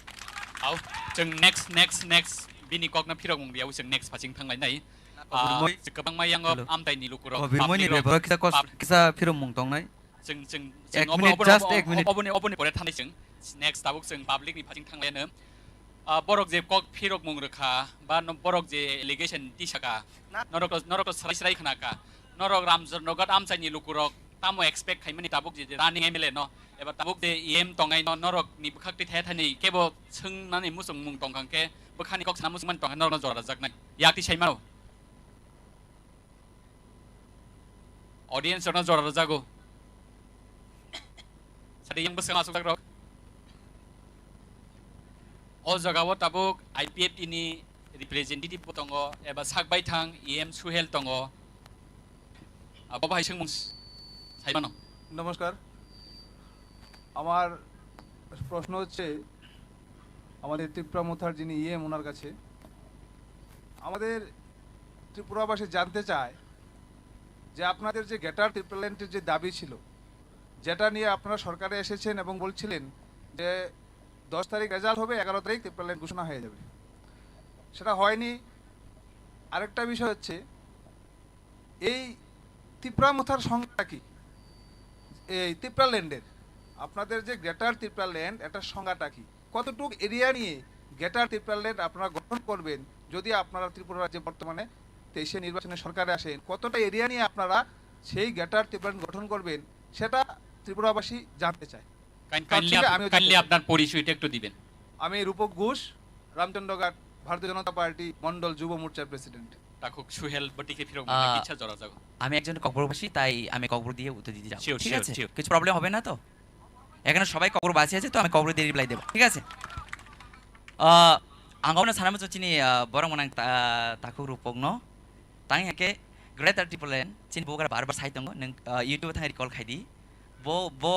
Au, chwng next, next, next bini kokno phirok mung riya, chwng next phasing thang lai nai. Ah, Kobirmoi. Kwbangma yango Hello. amtai ni lukurok Kobirmoi ni public rok, bebaro kisa kos-, pub-, kisa phirok mung tongnai. Chwng, chwng, chwng Ek obo-, minute, obo-, just obo-, ek minute. oboni, oboni pore thanai chwng. Next tabuk chwng public ni phasing thang lai no. Ah, borok je kok phirok mung rwkha, ba no-, borok je allegation tisaka, norok, norok srai srai khna ka, norok Ramchandra Ghat amchai ni lukurok tamo expect khaimani tabuk je running M L A no, eba tabuk je E M tongnai no, norok ni bwkhak twi thaya thani kebo swngnani muchung mung tongkha khe, bwkhani kok sana muchung man tongkha norok no jora rwjaknai. Yak ti sai mano. Audience rokno jora rwjago. Sadi yang bwskango aswk rok. O jagao tabuk I P F T ni representative bo tongo, eba sak baithang E M Suhel tongo. Abo bahai swngmung s-, saimano. নমস্কার। আমার প্রশ্ন হচ্ছে আমাদের ত্রিপুরা মথার যিনি ইএম ওনার কাছে। আমাদের ত্রিপুরাবাসী জানতে চায় যে আপনাদের যে গ্রেটার ত্রিপুরাল্যান্ডের যে দাবি ছিল, যেটা নিয়ে আপনারা সরকারে এসেছেন এবং বলছিলেন যে দশ তারিখ রেজাল্ট হবে, এগারো তারিখ ত্রিপুরাল্যান্ড ঘোষণা হয়ে যাবে, সেটা হয়নি। আরেকটা বিষয় হচ্ছে এই তিপ্রা মথার সংজ্ঞাটা কি? এই তিপ্রাল্যান্ডের, আপনাদের যে গ্রেটার তিপ্রাল্যান্ড, এটার সংজ্ঞাটা কি? কতটুক এরিয়া নিয়ে গ্রেটার তিপ্রাল্যান্ড আপনারা গঠন করবেন? যদি আপনারা ত্রিপুরা রাজ্যে বর্তমানে তেইশে নির্বাচনে সরকারে আসেন, কতটা এরিয়া নিয়ে আপনারা সেই গ্রেটার তিপ্রাল্যান্ড গঠন করবেন, সেটা ত্রিপুরাবাসী জানতে চায়। কাইন-, তার কাইন্ডলি থেকে আপ-, আমি কাইন্ডলি জানতে চাই। আপনার পরিচয়টা একটু দিবেন। আমি রূপক ঘোষ, রামচন্দ্রঘাট ভারতীয় জনতা পার্টি মণ্ডল যুব মোর্চার president. Takhuk Suhel bwtwi khe phirok Ah, mangkha kisa jora jago. আমি একজন কক্সবাসী, তাই আমি কক্সবাজার দিয়ে উত্তর দিতে যাব। Sure, ঠিক sure, আছে? Sure. কিছু প্রবলেম হবে না তো? এখানে সবাই কক্সবাসী আছে, তো আমি কক্সবাজার দিয়ে রিপ্লাই দেবো। ঠিক আছে? Ah, ang obono sana muchung chini, ah, borok mwnang ta-, takhuk rupokno. Tang hingke Greater Tipraland, chini bubagra bar bar sai tongo, nwng, ah, YouTube thang recall khai di. Bo, bo,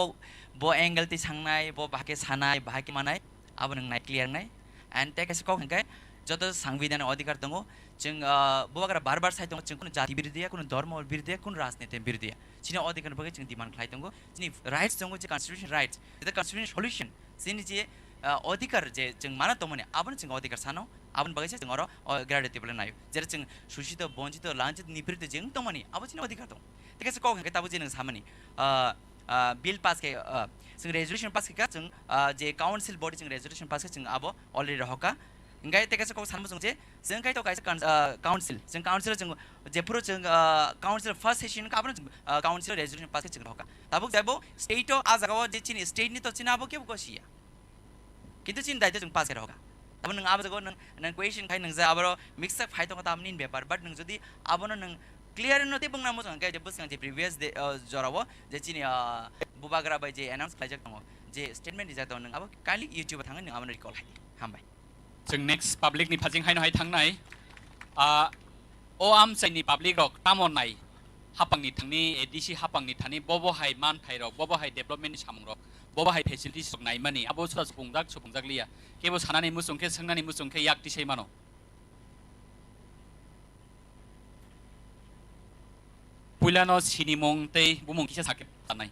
bo angle twi sangnai, bo bahai khe sanai, bahai khe manai, abo nwng nai clear nai. And tei kaisa kok hwnkhe joto sangbidhan adhikar tongo. Chwng, ah, bubagra bar bar sai tongo, chwng kunu jati birodhiya, kunu dhormo birodhiya, kunu rajniti birodhiya. Chini adhikar ni bagwi chwng demand khlai tongo. Chini rights tongo, je constitution rights, je constitution solution, chini je, ah, adhikar je chwng mana tongmani, abono chwng adhikar sano, aboni bagwi se chwng oro, oh, graded table naio. Jera chwng shushito, bonchito, lanchito ni birodhe je wng tongmani, abo chini adhikar tongo. Tei kaisa kok hwnkhe tabuk je nwng samani, ah, ah, bill pass khe, ah, chwng resolution pass khe kha, chwng, ah, je council body chwng resolution pass khe chwng abo already rohorkha. Hwnkhe tei kaisa kok sanmo chwng je, chwng khai to kaisa cons-, ah, council, chwng council chwng jephuru chwng, ah, council first session kha abono chwng, ah, council resolution pass khe chwng rohorkha. Tabuk jaibo state o, ah, jagao je chini state ni to chini abo kebo gosiya. Kintu chini daitw chwng pass khe rohorkha. Abo nwng abo jagao nwng, nwng question khai nwng je aboro mix up phai tongo tamni bepar, but nwng jodi abono nwng clear no tei bwngna muchung khe je bwskang je previous day, ah, jorao je chini, ah, bubagra bai je announce khlaijak tongo, je statement rijak tongo, nwng abo kali YouTube o thangwi nwng abono recall khai di. Hambai. Chwng next public ni phajing haino hai thangnai. Ah, o amchaini public rok tamo nai? Hapangni thani, A D C hapangni thani, bobo hai manthai rok, bobo hai development ni samung rok, bobo hai facilities rok naimani, abo sura supungjak, supungjak liya. Kebo sanani muchung khe, swngnani muchung khe yak tisai mano. Puilano sinimung tei bumung kisa sakhe tanai.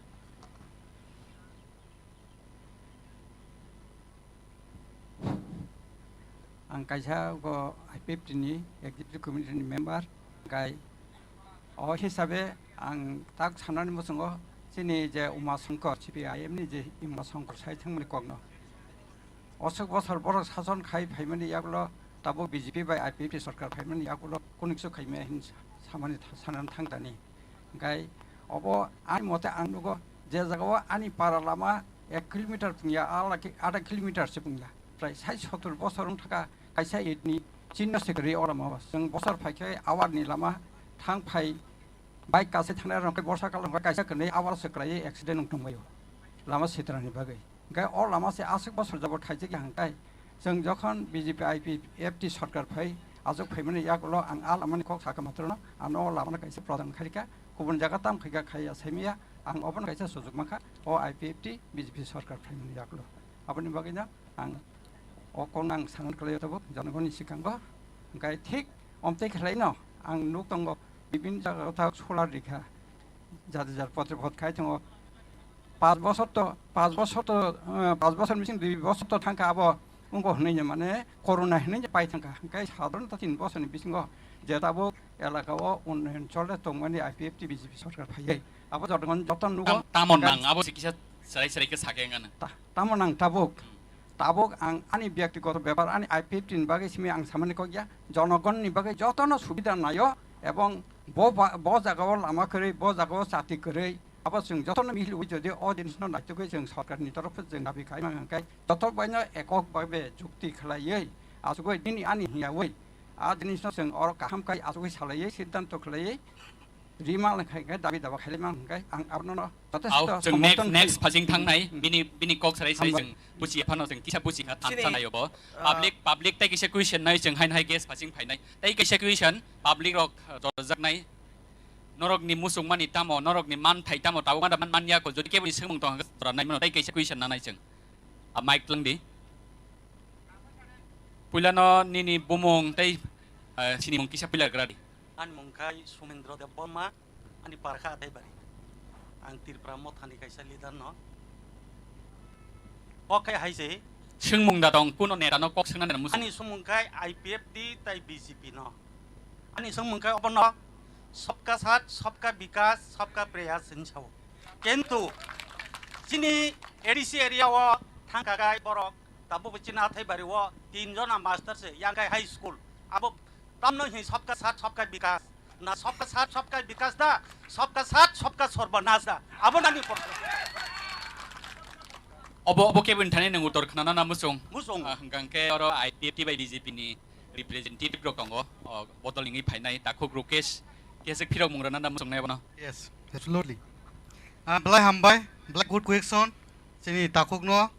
Ang kaisa go I P F T ni executive committee ni member, hingkai o hisabe ang tak sanani muchungo chini je Uma Shankar, C P I M ni je Uma Shankar sai thangmani kokno. Oswk bosor borok sason khai phaimani yagulo tabuk B J P bai I P F T sorkar phaimani yagulo kuniksu khaimaya hin samani tha-, sanani thangtani. Hingkai obo ani mote ang nugo je jagao ani para lama ek kilometer pungya, ala ki-, adha kilometer se pungya. Prai sai sotor bosor wng thaka kaisa itni chinno se kwrwi o lama o. Chwng bosor phai khe awar ni lama thang phai bike kasai thangnai rok khe borsa kal rok kaisa kwrwi awar se kwrwi accident wng tongbaio lama sitra ni bagwi. Hingke o lama se aswk bosor jabot khaijak ya hingkai, chwng jokhon B J P I P F T sorkar phai, aswk phaimani yagulo ang a lamani kok sakha matrono, ano o lamano kaisa pradhan khairikha, kubun jaga tam khaika khaiya saimaya, ang obono kaisa sujuk mankha, o I P F T B J P sorkar phaimani yagulo. Aboni bagwino ang o kokno ang sanan kwlaio tabuk jonogonni swkango, hingkai thik omtwi khlaino ang nuk tongo, bibin jaga o ta solar rikha. Jati jar potre pot khai tongo. Pas bosor to, pas bosor to, eh, pas bosor bising dui bosor to thangkha abo wngkha hwnwi mane corona hwnwi pai thangkha. Hwnkhe sadharanto tin bosorni bisingo je tabuk elaka o unnoyon chole tongmani I P F T B J P sorkar phaiwi. Abo jotono joto nugo. Tam-, tamo nang abo se kisa serai serai khe sakhe wngkha na. Ta-, tamo nang tabuk. Tabuk ang ani byaktigoto bepar, ani I P F T ni bagwi simi ang samani kok ya, jonogonni bagwi jotono subida naio, ebong bo ba-, bo jagao lama kwrwi, bo jagao chati kwrwi, abo chwng jotono mihilwi jodi o jinisno naitugwi chwng sorkarni torof chwng dabi khai mang hwnkhe, joto baino ekok babe jukti khlaiwi, achugwi nini ani hiyawi, a jinisno chwng oro kaham khai achugwi salaiwi siddhanto khlaiwi, Rima le khai khai dabi daba khai le mang khai ang abono no jotesto. Au, chwng next, somorthon next khai. Phajing thangnai, hmm, bini, bini kok sarai sarai hambai. Chwng buchi phano chwng kisa buchi kha than chini, thanai obo. Ah, public, public tai kisa question nai chwng hain hai guest phajing phainai. Tai kisa question public rok, ah, dojak nai. Norok ni musung mani tamo, norok ni man thai tamo, tabo mada man, man ya ko, jodi kebo ni swngmung tong hang dora nai mano, tai kisa question nanai chwng. A mic twlang di. Puila no nini bumung tai, ah, sini mung kisa puila gra di. Ani mung khai Sumendro Debbarma, ani parkha Ataibari. Ang Tripura mothani kaisa leader no. Kok khai hai se. Swngmung da tong, kuno neta no kok swngna neta musu. Ani swngmung khai I P F T tai B J P no. Ani swngmung khai obo no, sabka saath, sabka vikas, sabka prayas hinwi sao. Kintu chini A D C area o thangkha khai borok, tabuk bo chini Ataibari o tin jona master se, yang khai high school. Abo tamno hi sabka saath, sabka vikas. Na sabka saath, sabka vikas da, sabka saath, sabka sarbanas da. Abo nani por. Obo, obo keboni thani nang utor khnana na musung? Musung. Ah, hwnkha khe oro I P F T bai B J P ni representative rok tongo, o, bodol wngwi phainai, takhuk Rukesh, khe se phirok mung rwna da musung nai bono. Yes, absolutely. Ah, belai hambai, belai good question, chini takhuk no.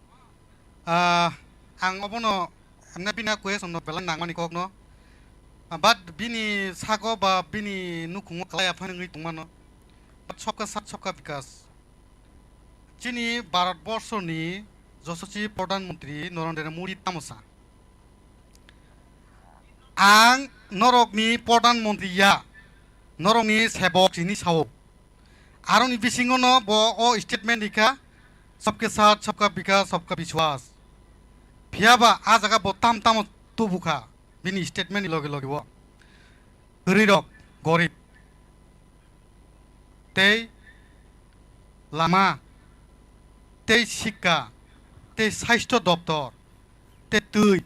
Ah, ang obono, emne bini question no belai nangmani kok no. Ah, but bini sago ba bini nukhungo kalai aphani wngwi tongmano. But sabka saath sabka vikas. Chini Bharat Borsho ni Jososi Pradhan Mantri Narendra Modi tamo sa. Ang norokni Pradhan Mantri ya, norokni sebok hini sao. Aroni bisingo no bo o statement rikha, "Sabke saath, sabka vikas, sabka vishwas." Phiyaba a jaga bo tam tamo tubukha bini statement ni loge loge o. Kwrwi rok, gorib, tei lama, tei sikka, tei sasthyo doptor, tei twi,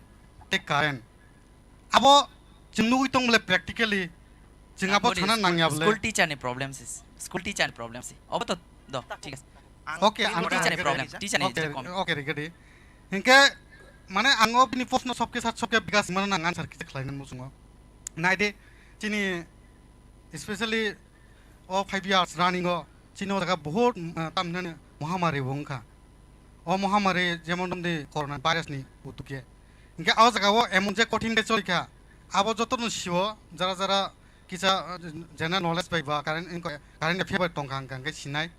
tei current. Abo chwng nugwi tong bole practically, chwng abo Abo ni sana school, nangya bole. School teacher ni problem si, school teacher ni problem si. Obo to do, thik ase. Ang Okay, School ang teacher ni ang problem, teacher ni Okay, problem. Okay, rigadi. Hinkhe mane ang o bini post no sobke sat sobke bikas mano nang answer kisa khlaina muchungo. Naidi chini especially o five years running o chini o jaga bahut, ah, tamhinani mohamari bo wngkha. O mohamari jemon romdi corona virus ni utuke. Hinkhe o jaga o emon je kothin de cholikha. Abo joto no sio jara jara kisa, ah, general knowledge bai ba current, current affair bai tongkha hingkha hingkhe sinai.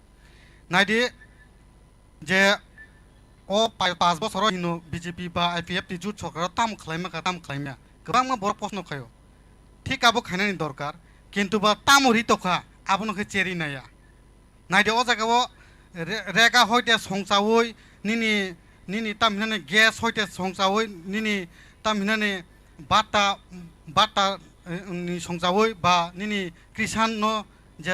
Naidi je o pa-, panch bosoro hino B J P ba I P F T jut sorkaro tamo khlaima kha, tamo khlaima. Kwbangma borok post no khaio. Thik abo khainani dorkar. Kintu ba tamo ri tokha, abono khe cheri naya. Naidi o jaga o re-, rega hoite songchaui nini, nini tam hinani gas hoite songchaui nini tam hinani bata, bata, eh, ni songchaui ba nini krisan no je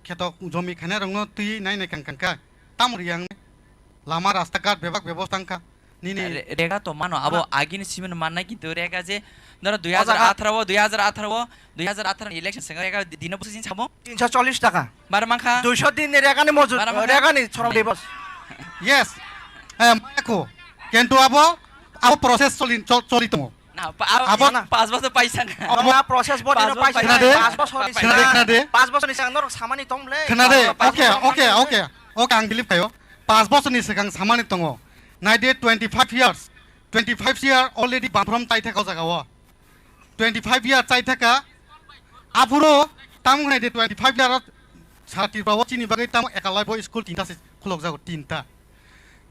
kheto jomi khainai rokno twi nai nai kang kang kha. Tamo riyang lama rasta ghat bebak bebosta wngkha. Nini Re-, rega to mano, abo Ma- agini simin mannai, kintu rega je noro O jaga dui hajar atharo o, dui hajar atharo o, dui hajar atharo ni election sengkha rega di-, dino bwswk sabo? Tinsho chollish taka. Bar mankha? Duisho din ni rega ni mojut, Bar mankha? Rega ni chorok Ni- dibos. Yes. Eh, maya ko. Kintu abo, abo process choli, chol-, choli tongo. Na, pa-, abo, Abo na. Pas bosor paisa na. Abo Nokha process bo Pas dino bosor paisa. Khwnade? Pas bosor ni Khwnade, saka. Khwnade? Pas bosor ni saka norok samani tong ble. Khwnade? Pas bosor Okay, ni okay, saka. Okay. Okay, ang believe khayo. Pas bosor ni swkang samani tongo. Naidi twenty five years. Twenty five year already bamphrom chai thaka o jaga o. Twenty five year chai thaka. Aphuru tamo naidi twenty five year sara Tripura o chini bagwi tamo ekalaibo school tinta se khulok jago, tinta.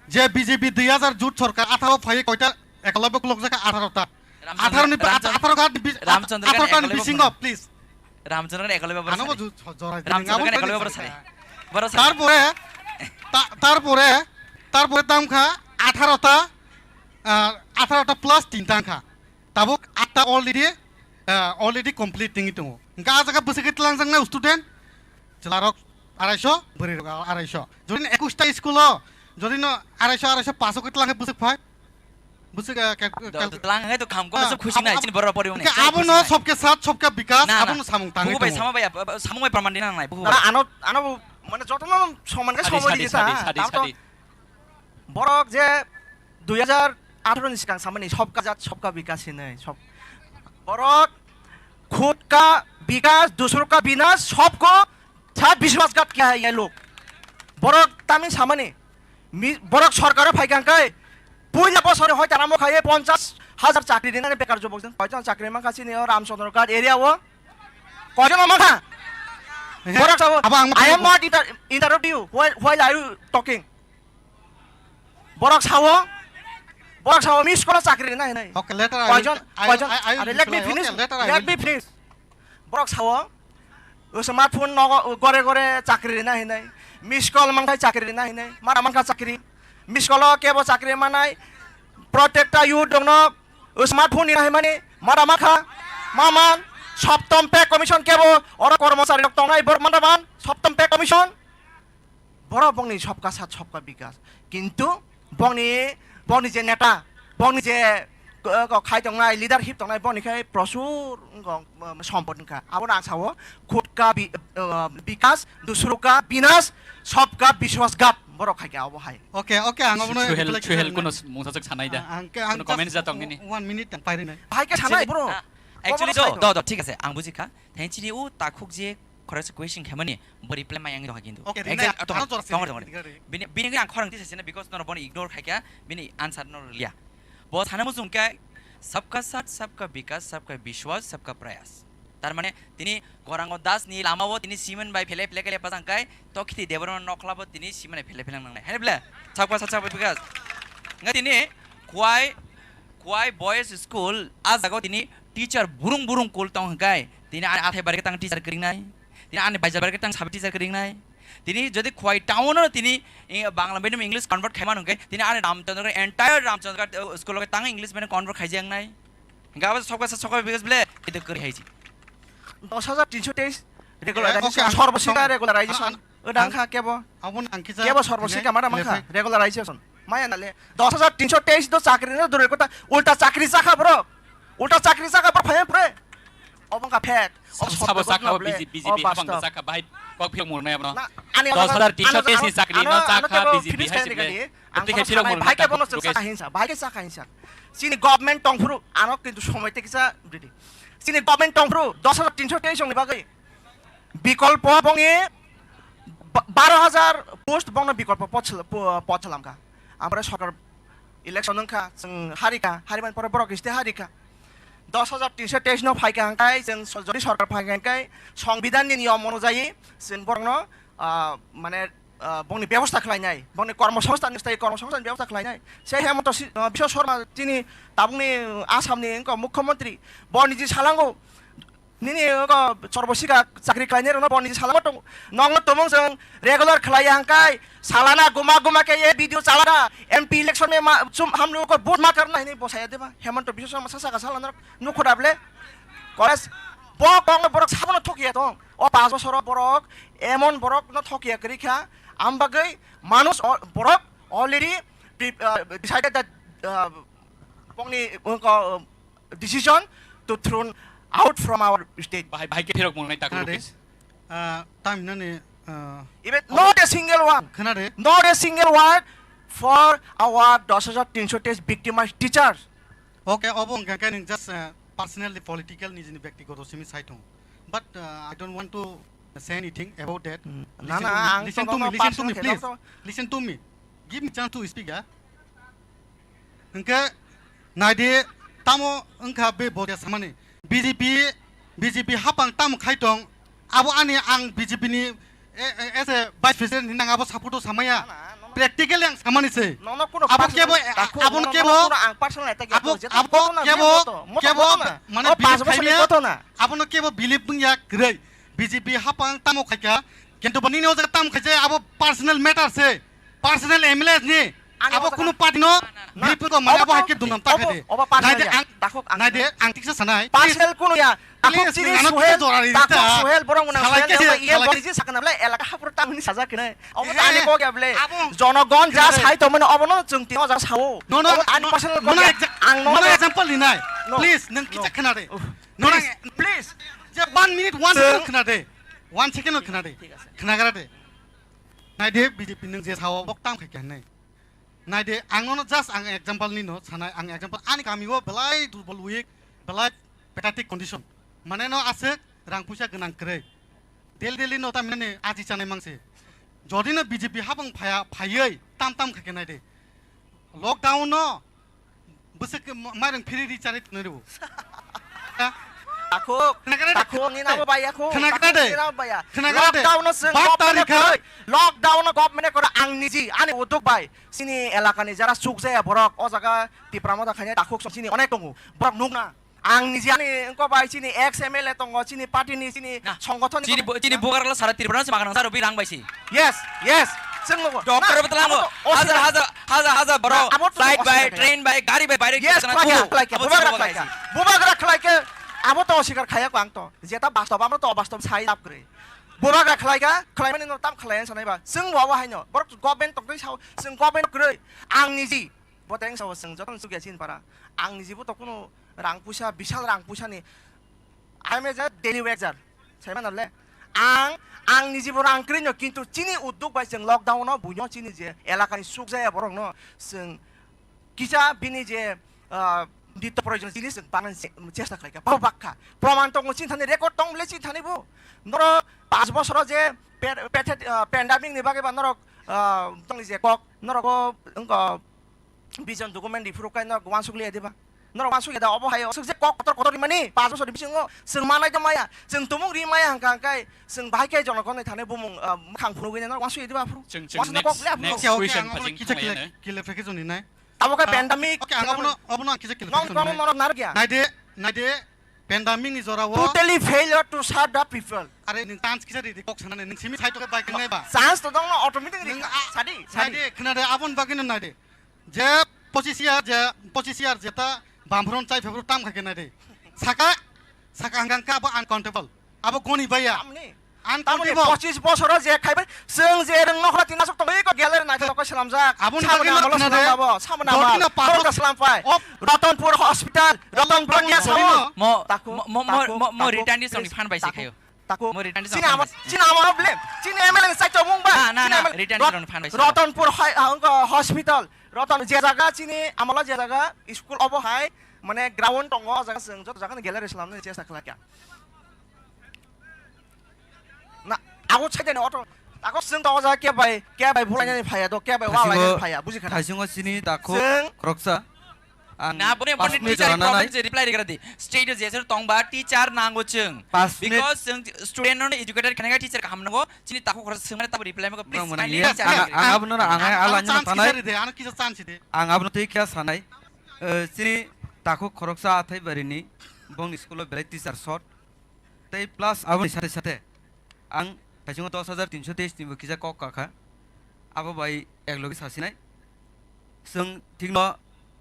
Je B J P dui hajar jut sorkar atharo phaiwi koita ekalaibo khulok jakha? Atharo ta. Ramchandra, Atharo ni, Ramchandra, atharo card ni bis-, Ramchandra atharo card ni ekalaibo bisingo, phone. Please. Ramchandra ekalaibo boro Ano sari. Bo ju-, jora Ramchandra jini abo ekalaibo boro bini sari. Boro sari. Tarpore, ta-, tarpore, tarpore tamkha atharo ta, ah, atharo ta plus tinta wngkha. Tabuk atta already, ah, already complete tingwi tongo. Hingkhe ah jaga bwswk khe twlangjaknai student? Chwlarok araiso, bwrwirok araiso. Jodi no ekush ta school o, jodi no araiso, araiso pass o khe twlang khe bwswk phai? Bwswk, ah, cal-, Do, cal-, do, twlang hai to kham kono ah, sub khusi ab-, nai, ab-, chini borok pori hingkhe wngnai, chini abono khusi nai. Sobke sat, sobke bikas, Na, na. Abono samung tangwi Buku bai tongo. Sama bai, ah, ah, samung bai praman dinang nai, buku Na, bai. Ano, ano, mane, jotono somani khe Sadi, somani sadi, di sadi, ta, sadi, tamo to sadi. Borok je dui hajar atharo ni swkang samani, "Sabka saath, sabka vikas" hinwi, sob-, borok "Khud ka vikas, dusro ka vinash, sabko saath vishwasghat kiya hai ye log." Borok tamni samani, mi-, borok sorkaro phai kha khe, puila bosori hoi taramo khaye ponchash hajar chakri rinani bekar jobok jen, koijon chakri mankha chini o Ramchandra Ghat area o? Koijon mankha? Borok sabo, Abo ang "I am not inter-, interrupt you while, while are you talking?" Borok sao, borok sao, "Miss call o chakri rina hinai." Okay, later I will, Koijon, I, koijon, I, I will are, let me reply. Finish, Okay, later I let will me reply. Finish. Borok sao, "Smartphone nogo gore gore chakri rina hinai. Miss call mangthai chakri rina hinai. Mara mangkha chakri. Miss call o kebo chakri manai. Protekta youth dongno smartphone ni hinai mani. Mara mangkha. Maman, Saptam Pay Commission kebo, oro kormochari rok tongnai, borok manda man, Saptam Pay Commission." Borok bongni sobka sat sobka bikas. Kintu bongni, bongni je neta, bongni je, eh, kok khai tongnai, leadership tongnai, bongni khai prosur wngkha, um, sompot wngkha. Abono ang sao, "Khud ka bi-, eh, bikas, dusro ka binas, sobka biswas ghat." Borok khai khe abo hai. Okay, okay, ang abono Suhel, reply Suhel khlainai. Kuno mungsa swk sanai da? Ang, ang, ang Kuno comment just jatong nini? One minute ang pairi nai. Hai khe sanai, Actually, bro. Ah, actually, Kobono do, sai do, do, thik ase, ang bujikha. Thank you, o takhuk je khoroksa question khaimani, bo reply mai ang tongkha kintu. Okay, Exact, rinai, tongkha, ano jora tongkha, sini, tongkha. Rinai. Bini, bini gini ang khorang tisa sina because noro bono ignore khaikha, bini answer no rwliya. Bo sana muchung khe, "Sabka saath, sabka vikas, sabka vishwas, sabka prayas." Tar mane, tini Gorango Das ni lama o tini simen bai phele phele kele pasang kai, to khiti Debbarma nokla bo tini simen bai phele phele nangnai. Hai ble, sabka saath, sabka vikas. Nga tini, kwai, Khwai Boys School, a jaga o tini teacher burung burung kul tong hwnkhe, tini ani athai barikhe tang teacher kwrwingnai, tini ani baija barikhe tang sabi teacher kwrwingnai. Tini jodi Khwai town o tini, eh, Bangla medium English convert khaimano hwnkhe, tini ani Ramchandra, entire Ramchandra, eh, school o tang English medium convert khaijaknai. Hwnkhe abo sokha sa sokha bigas ble, itu kwrwi hai si. Dos hajar tinso teis Eh, regularization, okay, ang sorbo sikha ang regularization. Ang O dang ang kha kebo. Abo nang kisa Kebo sorbo tine sikha mara mangkha, lepe. Regularization. Maya nale dos hajar tinso teis do chakri no dure kota ulta chakri chakha bro. Ulta chakri chakha bro phaya pure. Obo wngkha fact. Obo Sabo, sabo sotto sakha ghotona bo ble. B J P, Obo B J P habang bastob. Sakha bahai kok phiyok murunai abono. Na, ani dos hajar tinso teis ni chakri no chakha kebo B J P finish hai khaini sible. Gani. Ang Tei kono khai phiyok sanai, murunai bhai kebo takhuk no loge. Chakha hinsa, bhai khe chakha hinsa. Chini government tongphuru ano kintu somoi tei kisa didi. Chini government tongphuru dos hajar tinso teis ni bagwi. Bikolpo bongni ba-, baro hajar post bongno bikolpo pod sel-, po-, pod salamkha. Amore sorkar election wngkha, chwng harikha, harimani pore borok state harikha. Dos hajar tinso teis no phaikha hwnkhe chwng so-, jodi sorkar phaikha hwnkhe songbidanni niyom onujayi chwng borokno, ah, mane, ah, bongni bebosta khlainai, bongni kormosongsthan, stai kormosongsthan bebosta khlainai. Se Hemanta si-, ah, Biswa Sarma chini tabukni Assamni wngkha mukhyamantri, bo niji salango, Nini ogo sorbo sikha chakri khlainai rokno boni salama tong. Nokno tumung chwng regular khlai ya hwnkhe salana guma guma khe ye video chalana M P election me ma chum hamni ogo vote ma karna hini bosaya deba. Hemanta Biswa Sarma sasa ka salana nukho da ble. College bo kongno borok sabono thokiya tong. O panch bosoro borok emon borokno thokiya kwrwi kha. Am bagwi manush o-, borok already pre-, uh, decided that, uh, bongni, uh, decision to thrown out from our state. Bahai, bahai khe phirok mongnai takhuk Khna de. Rupesh. Ah, tam hinani, ah, Even abo not a single one. Khna de. Not a single word for our dos hajar tinso teis victimized teachers. Okay, obo hwnkha khe nwng just, ah, personally political nijini byaktigoto simi sai thung. But, ah, I don't want to say anything about that. Hmm. Listen Na, to na, me, ang listen to to me, no listen to me, personal please. Khe, no, no. Listen to me. Give me chance to speak, ah. Hwnkhe naidi, tamo wngkha be bodia samani. B J P, B J P hapang tamo khai tong, abo ani ang B J P ni, e, e, as a vice president hinang abo support o samaya. Na, na, no, no. Practically ang samani se. No, no, kuno Abo personal kebo, attack, abono no, no, kebo, kuno ang personal attack abo, ya, abo jeta koto na, kebo, moto, moto, kebo, moto na. Mane O believe pass bosor ni khaimya, koto na. Abono kebo believe wngya kwrwi. B J P hapang tamo khaikha, kintu bo nini o jaga tamo khaijak abo personal matter se. Personal M L A ni. Ani abo o jaga kunu party no Na, bipin ko mane obo abo to, haikhe dunam ta obo, khaide. Obo personal Naide ya. Ang, Takhuk ang naide ang tiksa sanai. Personal kunu ya. Takhuk Please, chini nang ano Suhel, kisa jora ri Takhuk ta. Suhel borok muna Salai Suhel kese, jama iye salai bori kese. Je sakna bla elaka hapur tamni sajak kene. Obo Eh, tani kok ya ble. Abo Jonogon ja Kena de. Sai to mane obo no chwng tino ja sao. No, no, Obo ani no, personal no, kok no, ya. Exam-, Ang no, no no, no. Example ni nai. No. Please, nang No. kisa khna de. Uff. No, Please, nang, please. Je one minute, one Chwng second khna de. One second khna de. Thik ase. Khna gra de. Naide B J P nung je sao bok tam khai khe nai. Naide, ang nono just ang example ni no sanai, ang example ani kami o belai durbol weak, belai pathetic condition. Mane no aswk rang puisa gwnang kwrwi. Daily daily no tamni aji chanai mangse. Jodi no B J P habang phaya, phaywi tam tam kha khe naide. Lockdown no bwswk ma-, mairang phiri ri chanai tongwi rwo. Takhuk, Khna khe de. Takhuk ni nabo baya khuk. Khna khe de. Takhuk ni nabo baya. Khna khe de. Lockdown no chwng Bat government tarikha. Kwrwi. Lockdown no government kwrwi ang niji ani utuk bai. Chini elakani jara chukjaya borok, o jaga Tipra Motha khainai takhuk song chini onek tongo. Borok nukna. Ang niji ani wngkok bai chini ex M L A tongo, chini party ni, chini Na. Songgothon ni Chini bo-, chini bugar lo sara Tripura se magang sara bi rang bai si. Yes, yes. Chwng nugo. Doctor Na, bo tlango. abo to Hajar, oswkar. Hajar, hajar, hajar borok Na, abo to flight bai, oswkar. Train bai, gari bai, bai Yes, khlaikha, khlaikha. Abo Bubagra chini khlaikha. Bubagra khlaikha. Abo to oswkar khaya ko ang to. Jeta bastob, amo to bastob sai lab kwrwi. Bubagra khlaikha, khlaimani no tam khlaiya sanai ba. Chwng bo abo haino. Borok government tokdoi sao, chwng government kwrwi. Ang niji. Bo teng sao chwng jotono chukya chin para. Ang niji bo to kuno rang puisa, bisal rang puisa ni. I am a just daily wager. Sai mano le. Ang, ang niji bo rang kwrwi no, kintu chini udduk bai chwng lockdown no buino chini je elakani sukjaya borok no chwng kisa bini je, ah, nitto proyojon jinis chwng banani che-, chesta khlaikha, babo bakha. Proman tongo chini thani, record tong bole chini thani bo. Norok panch bosoro je pe-, pethe-, ah, pandemic ni bagwi ba norok, ah, tongni je kok, norok o wngkha vision document riphuru kai norok wansuk liya diba? Norok wansuk ya da obo hai o. Swk je kok kotor kotor rimani, panch bosor ni bisingo chwng manai da maya, chwng tumung ri maya hwnkha hwnkhe chwng bahai khe jonogon ni thani bumung, ah, mwkhang phunugwi norok wansuk ya diba aphuru? Chwng, chwng Wansuk da kok next, le aphuru. next Okay, okay, question ang phajing kisa thanglainai. kile, kile phekhe joni nai. Abo khe Ah, pandemic. Okay, ang abono, abono ang kisa kisa Nong kisa kono nai. Norok narwk ya. Naide, naide, pandemic ni jora o. Totally failure to serve the people. Are, nwng chance kisa ridi kok sanani, nwng simi side o bai kwnai ba. Chance to dong no, automatic ridi. Nwng a-, Sadi, sadi. Naide, khna de, abon bagwi no naide. Je pochis year, je pochis year jeta bamphron chai phebro tam kha khe naide. Saka, saka hangkang ka abo uncountable. Abo goni baya. Tamni? Tamni uncountable. Pochis bosoro je khaibai, chwng je rwng nokra tin aswk tongwi ko gallery naithok khe swnamjak. Aboni bagwi no khna de. Samani amalo swnam abo, samani amal. Dotino pathor. Borok da slam pai. Op. Ratanpur Hospital, Ratanpur Borok ni Hospital. Samo. Mo, taku, mo, mo, taku, mo, mo taku, return ni songni please, phan bai se taku, khayo. Taku. Mo return ni songni phan bai se. Chini amo, chini amo problem. Chini M L A ni saichomung ba. Na, na, chini na, M L A. Return ni songni phan bai se. Ratanpur hoi-, ah, wngkha hospital. Ratanpur je jaga chini amalo je jaga school obo hai, mane ground tongo, o jaga chwng joto jaga ni gallery swnamnani chesta khlai kha. Na, abo chaitani auto. Ako chwng tongo jaga khe bai, khe bai bulainani phaiya do, khe bai walainani phaiya, buji khana. Thaisingo chini takhuk khoroksa. Ang na, boni, boni teacher problem je reply rigra di. State je sir tongba teacher nango chwng. Pas minute. Because chwng student no educated khana teacher kaham nango. Chini takhuk khoroksa chwng mane tabo reply mako, please kindly teacher. Ang, ang abono na, ang ala ni thanai. Ano kisa chance de. Ang abono tei kya sanai. Eh, chini takhuk khoroksa athai barini bongni school o belai teacher short. Tei plus aboni sathe sathe ang thaisingo dos hajar tinso teis ni bo kisa kok kakha. Abo bai eklogi sasinai. Chwng thikno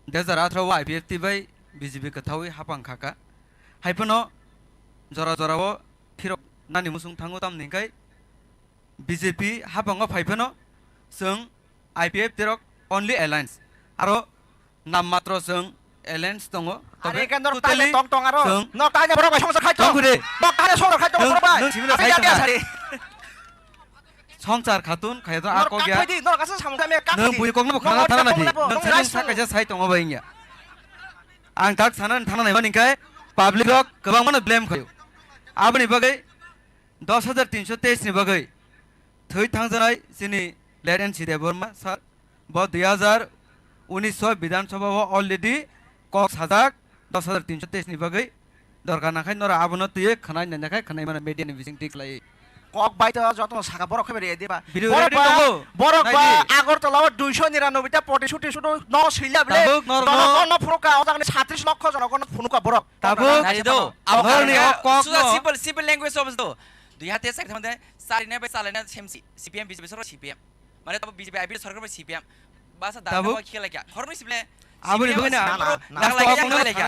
dui hajar atharo o I P F T bai B J P kwthaui hapang khaka. Haiphano jora jora o phirok nani musung thango tamni hwnkhe B J P hapango phaiphano chwng I P F T rok only alliance. Aro nam matro chwng alliance tongo. Tobe are ke nor totally tong tong aro. Chwng nor tanya borok bai songsa khai tong. Tong kure. Nor tanya songsa khai tong borok bai. Nwng simi no sai tong. Songchar khatun khai to ako gya. Nor kak khai di, nor kasa samung kame kak di. Nwng bui kokno bo khana thana na di. Nwng sai nwng sai kaisa sai tongo bai wngya. Ang tak sana thana nai mani kai public rok kwbang mano blame khayo. Aboni bagwi dos hajar tinso teis ni bagwi thwi thangjanai chini late N C Debbarma sir, bo dui hajar unis o Bidhan Sabha o already kok sajak dos hajar tinso teis ni bagwi dorkar nangkhai nora abono twiwi khwnai nai nakhai khwnai mano media ni bising tik lai. Kok bai to joto saka borok khe beri diba. Video borok ready ba, tongo. Borok ba nai di. Agartala o duiso niranoboi ta poti suti sudo no silya bele. Tabuk nor no. Jonogon no phunuka o jagani satris lokho jonogon no phunuka borok. Tabuk. Nai do. Abo norni kok no. Simple, simple language of do. Dui hate sak thangde. Sari ne bai salai na C P M, B J P sorkar C P M. Mane tabo B J P I P T sorkar bai C P M. Basa da tabuk. Khela kya? Khoroknwi sible. Aboni bagwi na. Daglai kya, daglai kya.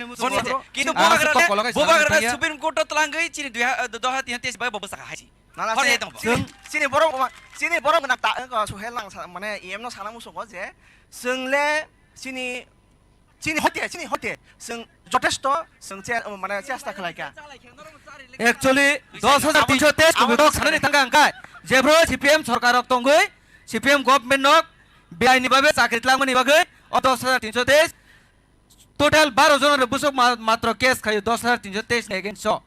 Kintu bubagra le, bubagra le Supreme Court o twlangwi chini dui ha, doha tin teis bai bo bwsakha hai. Nana chini borok, chini borok na ta, suhel lang mane E M no sana musugo je, chwng le chini Chini hoite, chini hoite, chwng jotesto, chwng che-, mane chesta khlai kha. Actually, dos hajar tinso teis kubui kok sanani thangkha hwnkhe, jebro C P M sorkar rok tongwi, C P M government nok, B I ni bagwi chakri twlangmani bagwi, o dos hajar tinso teis, total baro jon rok bwswk ma-, matro case khayo dos hajar tinso teis ni against o.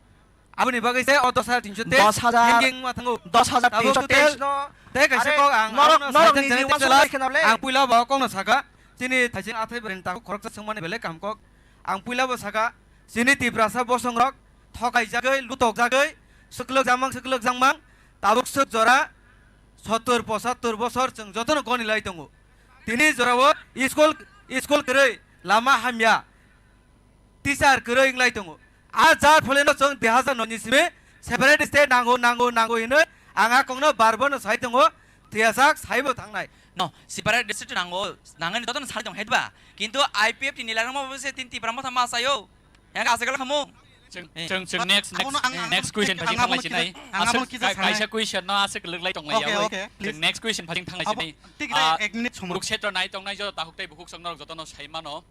Aboni bagwi se o dos hajar tinso teis dos hajar, hanging ma thango. Dos hajar tinso teis no. Tei kaisa kok ang norok, norok ni jiwan song lai khna le. Ang puila bo kok no saka. Chini thaising athai bwrwini takhuk khoroksa swngmani belai kaham kok. Ang puila bo saka. Chini Tiprasa bosong rok thokai jagwi, lutok jagwi, swklwk jamang, swklwk jamang, tabuk swk jora sottor pochattor bosor chwng jotono goni lai tongo. Tini jorao school, school kwrwi, lama hamya, teacher kwrwi wng lai tongo. A jar pholeno chwng dui hazar noi ni simi separate state nango, nango, nango hinwi ang a kokno bar bono sai tongo, thwiyasak saibo thangnai. No, separate district nango, nangani jotono sai tong hai ba. Kintu I P F T ni larang ma bo se tin Tipra motha ma sayo. Yang asa kala khamu. Chwng, eh, chwng, chwng next, abono next, ang, eh, ang, next question ang phajing abono thanglai sinai. Kisa, ang abono kisa sanai. Aswk ka-, kaisa question no aswk kwlwk lai tong lai ya. Okay, okay, please. Chwng next question phajing thanglai sinai. Abo, tik rai, ah, ek minute somoi. Kurukshetra nai tongnai joto takhuk tei bukhuk song norok jotono sai mano.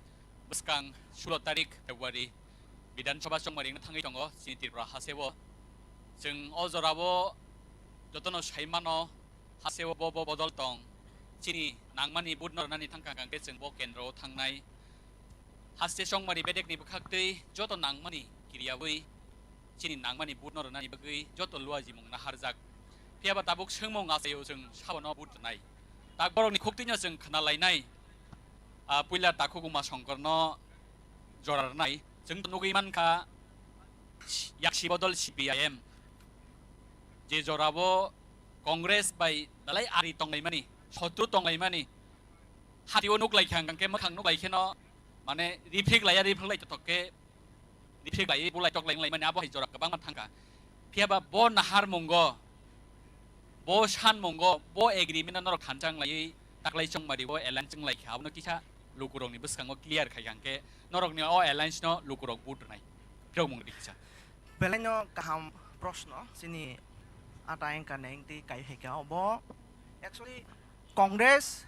Bwskang sulo tarik February Bidhan Sabha chongmari wngna thangwi tongo chini Tripura hasteo. Chwng o jorao jotono sai mano, hasteo bo, bo bodol tong. Chini nangmani vote no rwnani thangkha hwnkhe chwng bo kendro o thangnai. Haste chongmari bedekni bwkhaktwi joto nangmani kiriyawi chini nangmani vote no rwnani bagwi joto luajimung naharjak. Phiyaba tabuk swngmung achaio chwng sabono vote rwnai. Tak borokni khuktwino chwng khna lainai. Ah, puila takhuk Uma Songkorno jora rwnai. Chwng nugwi mankha yaksi bodol C P I M. Je jorao Congress bai belai ari tonglaimani, sotru tonglaimani, Hati o nuk lai kha hwnkhe, mwkhang nuk lai kheno, mane, rifrik laiya, rifrik lai totok khe, rifrik lai, bulai tok lai wng lai mani, abo hai jora kwbangma thang kha. Phiya ba bo nahar mungo, bo san mungo, bo agreement no norok thansa wng laiwi taklai chongmari o alliance wng lai kha, abono kisa lukurokni bwskango clear khai kha hwnkhe, norokni o alliance no lukurok vote rwnai. Phirok mung rikisa. Belai no kaham proshno, chini ata engka neng tei kai hai kha obo. Actually, Congress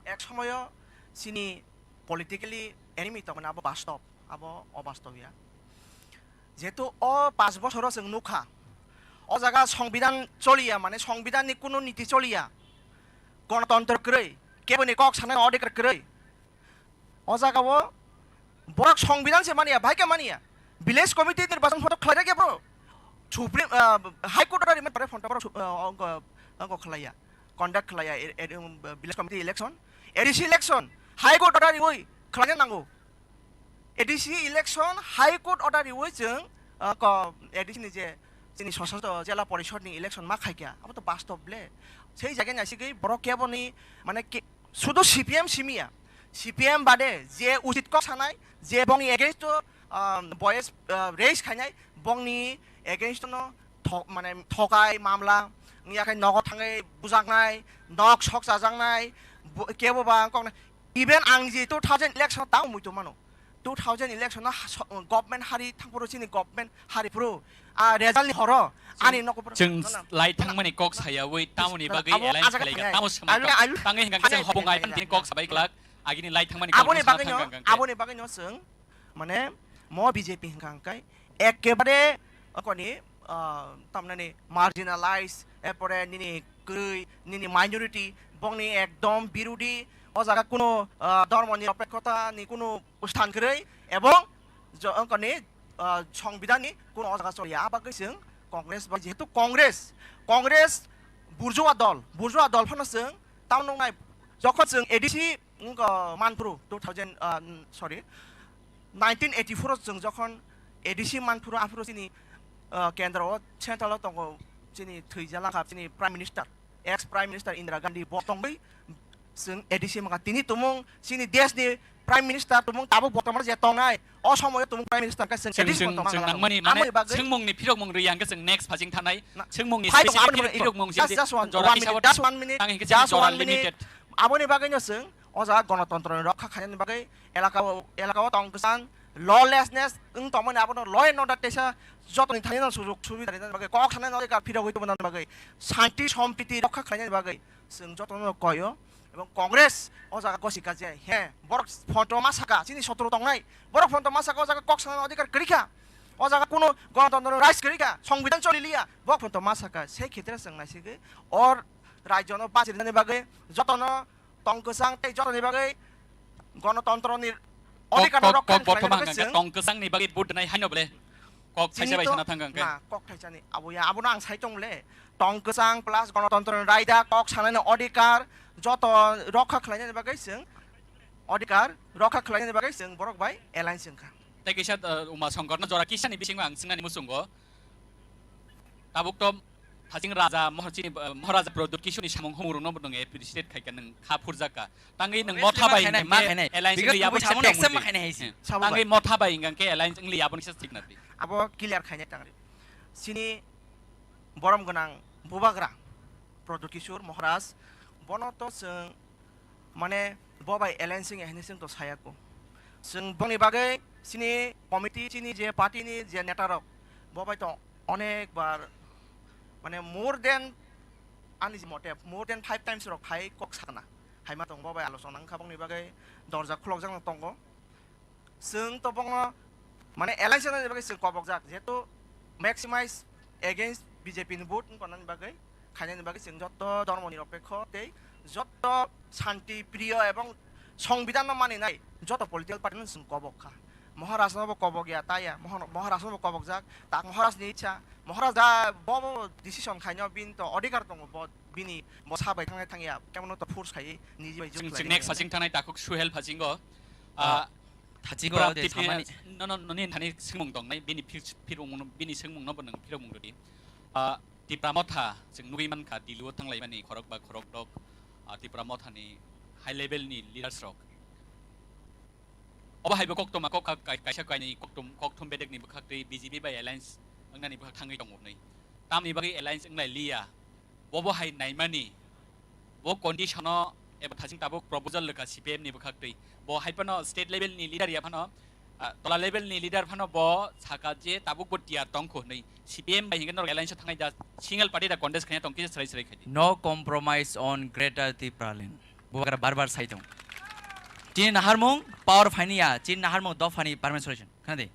ek somoyo chini politically enemy tongmani abo bastob, abo obastob ya. Jehetu o panch bochoro chwng nukha, o jaga songbidan choliya, mane songbidanni kunu niti choliya, gonotontro kwrwi, keboni kok sanani odhikar kwrwi. O jaga o borok songbidan se maniya, bai khe maniya. Village committee nirbachon photo khlai rwkhe bro. Supreme, ah, High Court order rimani pore phone borok su-, ah, ongko, ongko khlaiya. Conduct khlaiya, e, e, um, village committee election. A D C election, High Court order riwi khlaina nango. A D C election, High Court order riwi chwng, ah, ko, A D C ni je chini sosostro jela porishod ni election ma khaikha. Abo to bastob le. Sei jaga ni asigwi borok keboni, mane ke, Sudu C P M simiya, C P M bade je uchit kok sanai, je bongni against o, um, voice, uh, raise khainai, bongni against no thok, mane thokai mamla wngya khai nogo thangwi bujaknai, nok sok chajaknai, bo-, kebo ba wng koknai. Even ang je two thousand election tamo muitu mano, two thousand election no ha-, so-, government hari thangphuru chini government hari phuru, ah, result ni horo ani nogo phuru. Chwng lai thangmani kok sayawi tamoni bagwi alliance khlaika, tamo swmai tangwi hwnkha khe chwng hobong ai phano tini kok sabai glak. Agini lai thangmani kok aboni bagwino, aboni bagwino chwng, mane, mo B J P hwnkha hwnkhe ekebare okoni, ah, tamnani marginalize, erpore nini kwrwi, nini minority, bongni ekdom birudi, o jaga kuno, ah, dhormoni niropekkhota ni kuno sthan kwrwi, ebong jo-, okoni, ah, songbidanni kuno o jaga choliya. A bagwi chwng Congress bai, jehetu Congress, Congress burjuwa dol, burjuwa dol phano chwng tamo nuknai, jokhon chwng A D C wngkha manphuru two thousand, ah, sorry, nineteen eighty-four o chwng jokhon A D C manphuru, aphuru chini, ah, kendro o, central o tongo chini thwijalakha chini Prime Minister, ex Prime Minister Indira Gandhi, bo tongwi chwng A D C mankha. Tini tumung chini desh ni Prime Minister tumung tabuk bortoman je tongnai, o somoyo tumung Prime Minister khe chwng A D C tongna nangmani, mane, amoni bagwi swngmungni phirokmung rwi hwnkhe chwng next phasing thanai. Swngmungni specific phirokmung just, just one, jora one minute, just one minute, just one minute. Aboni bagwino chwng o jaga gonotontro ni rokha khainani bagwi elaka o, elaka o tong kwchang lawlessness wng tongmani, abono law and order teisa jotoni thani no sujok subida rinani bagwi, kok sanani odhikar phirogwi tubunani bagwi, shanti sompriti rokha khlainani bagwi chwng jotono koyo. Ebong Congress o jaga gosi ka je, he, borok photo ma saka, chini sotro tongnai, borok photo ma saka, o jaga kok sanani odhikar kwrwi kha, o jaga kuno gonotontro rights kwrwi kha, songbidan choli liya, borok photo ma saka, sei khetre chwng naisigwi o rajyono bachirnani bagwi jotono tong kwchang tei jotoni bagwi gonotontro ni odhikar no rokha khlainani bagwi chwng tong kwchang ni bagwi vote rwnai haino bole kok thaisa bai sana thang khe. Na, kok thaisa ni abo ya, abono ang sai tong le. Tong kwchang plus gonotontro ni raida, kok sanani odhikar joto rokha khlainani bagwi chwng, odhikar rokha khlainani bagwi chwng borok bai alliance wngkha. Tei kisa, uh, Uma Shankar no jora kisa ni bisingo ang swngnani muchungo. Tabuk to Thajing Raja Mohor-, chini, uh, Maharaja Pradyut Kishore ni samung humung rokno bo nwng appreciate khai kha, nwng kha phurjak kha. Tangwi nwng motha bai hwnkha khe alliance wngli abo kisa tong mudi. Tangwi motha bai hwnkha khe alliance wngli abo kisa thik na twi. Abo clear khainai tangri. Chini borom gwnang bubagra Pradyut Kishore Maharaj, bono to chwng mane bo bai alliance wngya hinwi chwng to sayako. Chwng boni bagwi chini committee, chini je party ni je neta rok, bo bai to onek bar, mane more than, ani je mote, more than five times rok phai kok sakna. Haima tong bo bai alochona wngkha bongni bagwi dorja khulokjakno tongo. Chwng to bongno, mane, alliance wngna bagwi chwng kobokjak, jehetu maximize against B J P ni vote wngkha nani bagwi, khainani bagwi chwng joto dhormo nirapekho tei joto shanti priyo ebong songbidan no maninai joto political party no chwng kobok kha. Maharaj no bo kobok ya, ta ya, Mohor-, Maharaj no bo kobokjak, tak Maharaj ni ichha, Maharaj da bo, bo decision khaino bini to odhikar tongo, bo bini bo sa bai thangnai thangya, kebono to force khai niji bai jwk khlai. Chwng next phasing thangnai takhuk Suhel phasingo. Ah, Thachiko Tipra, de Tipra, samani. No, no, noni thani swngmung tongnai, bini phir-, phirmung no, bini swngmung no bo nwng phirmung rwdi. Ah, Tipra Motha, chwng nugwi mankha, Dilli o thanglaimani khorok ba khorok dok, ah, Tipra Motha ni high level ni leaders rok. Obo haibo koktoma kok ka-, kai-, kaisa kainwi koktom-, kokthum bedek ni bwkhak twi B J P bai alliance wngnani bwkhak thangwi tongo hwnwi. Tamni bagwi alliance wnglai liya. Bobo hai naimani, bo condition o eba thasing tabuk proposal rwkha C P M ni bwkhak twi. Bo hai phano state level ni leader ya phano, ah, tola level ni leader phano bo saka je tabuk bo tiyar tongkho hwnwi. C P M bai hinkhe norok alliance o thangnai da, single party da contest khaina tong kisa srai srai khai di. No compromise on Greater Tipraland. Bubagra bar bar sai tong. Chini naharmung power phaini ya, chini naharmung dophani permanent solution. Khna di.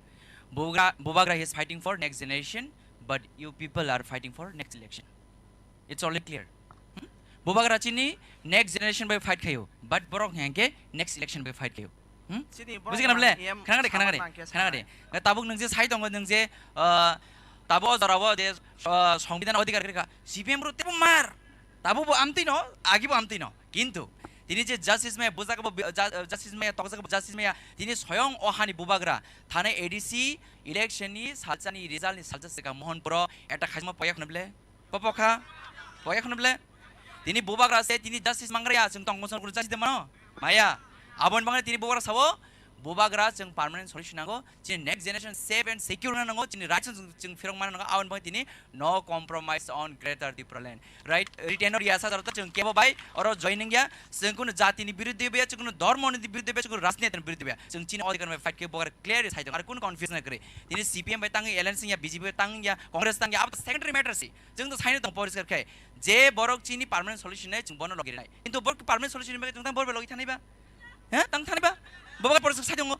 Bubagra, Bubagra is fighting for next generation, but you people are fighting for next election. It's already clear. Hmm? Bubagra chini next generation bai fight khayo, but borok hengke next election bai fight khayo. Hmm? Chini borok Buji kana bole? Khna di, khna di, khna di. Tabuk nung je sai tongo nung je, ah, tabo jorabo je, ah, songbidan odhikar kha. C P M ro tebo mar. Tabo bo amtwi no, agi bo amtwi no. Kintu, tini je justice maya bujak bo, ju-, justice maya tokjak bo, justice maya, tini soyong o hani bubagra, thane A D C election ni salsa ni result ni salsa sika Mohanpuro eta khaima poyak nable. Popo kha, poyak nable. Tini bubagra se, tini justice mangraya, chwng tong mosong justice de mano. Maya, abon bangre tini bubagra sawo, bubagra chwng permanent solution nango, chini next generation safe and secure na nango, chini rights chwng, chwng phirok mana nango, abon bangre tini no compromise on Greater Tipraland. Right, written or yasa jarota chwng kebo bai oro joining ya, chwng kuno jati ni biruddhe ya, chwng kuno dhormo ni biruddhe ya, chwng kuno rajniti ni biruddhe ya, chwng chini odhikar bai fight ke bogar clear sai dong, ar kuno confusion na kre. Tini C P M bai tang ya, alliance ya, B J P bai tang ya, Congress tang ya, abo secondary matter si. Chwng to saino tong poriskar khe, je borok chini permanent solution nai chwng bono logi nai. Kintu borok permanent solution bai chwng tang borok logi thanai ba? He? Tang thanai ba? Bobo poriskar sai dong.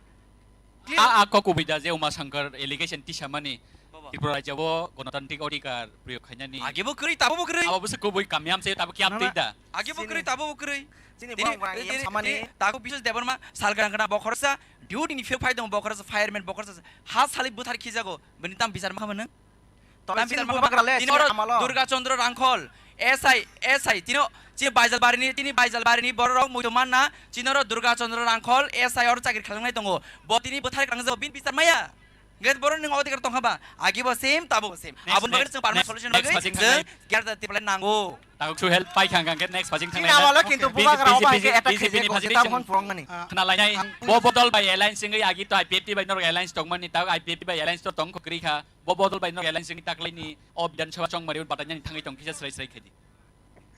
Clear? A, a kok kubui da je Uma Shankar allegation tisamani Bobo. Tripura rajya o gonotantrik odhikar priyog khainani. Age bo kwrwi, tabo bo kwrwi. Abo bwswk kubui kamyam se tabo kiyam Nana. Tei da. Age bo kwrwi, Chini tabo bo kwrwi. Chini Tini, borok bai tini, samani. Tini, tago Biswas Debbarma, salgrang kana bokhorsa, duty ni phiyok phai dong bokhorsa, fireman bokhorsa, ha salik buthar khijago, bini tam bichar ma khamano. Tole Tam chini bichar ma bubagra le, khamano. Tini chini oro amalo. Durga Chandra Rangkhol, S I, S I, tino, chini Baijalbarini, tini Baijalbarini bororok muitu manna, chini oro Durga Chandra Rangkhol, S I oro chakri khalangnai tongo. Bo tini buthar kangjago, bini bichar maya. Get boro nung odhikar tongkha ba, agi bo same, tabo bo same. Next, Aboni bagwi next, chwng permanent next, solution next bagwi, passing chwng thangnai. Kerala Tipraland nango. Tao chu help pai khang khang ke next passing Chini thangnai amalo na. kintu Busy, bubagra busy, obo hai busy, khe attack busy, khaijak busy, o, busy, jeta busy. Hon phwrwngmani. Ah. Khna lainai, Ang bo bodol bai alliance wngwi agi to I P F T bai norok alliance tongmani, tao I P F T bai alliance to tong khwkrwi kha. Bo bodol bai norok alliance wngwi taklaini o Bidhan Sabha chongmari batainani thangwi tong kisa srai srai khaidi.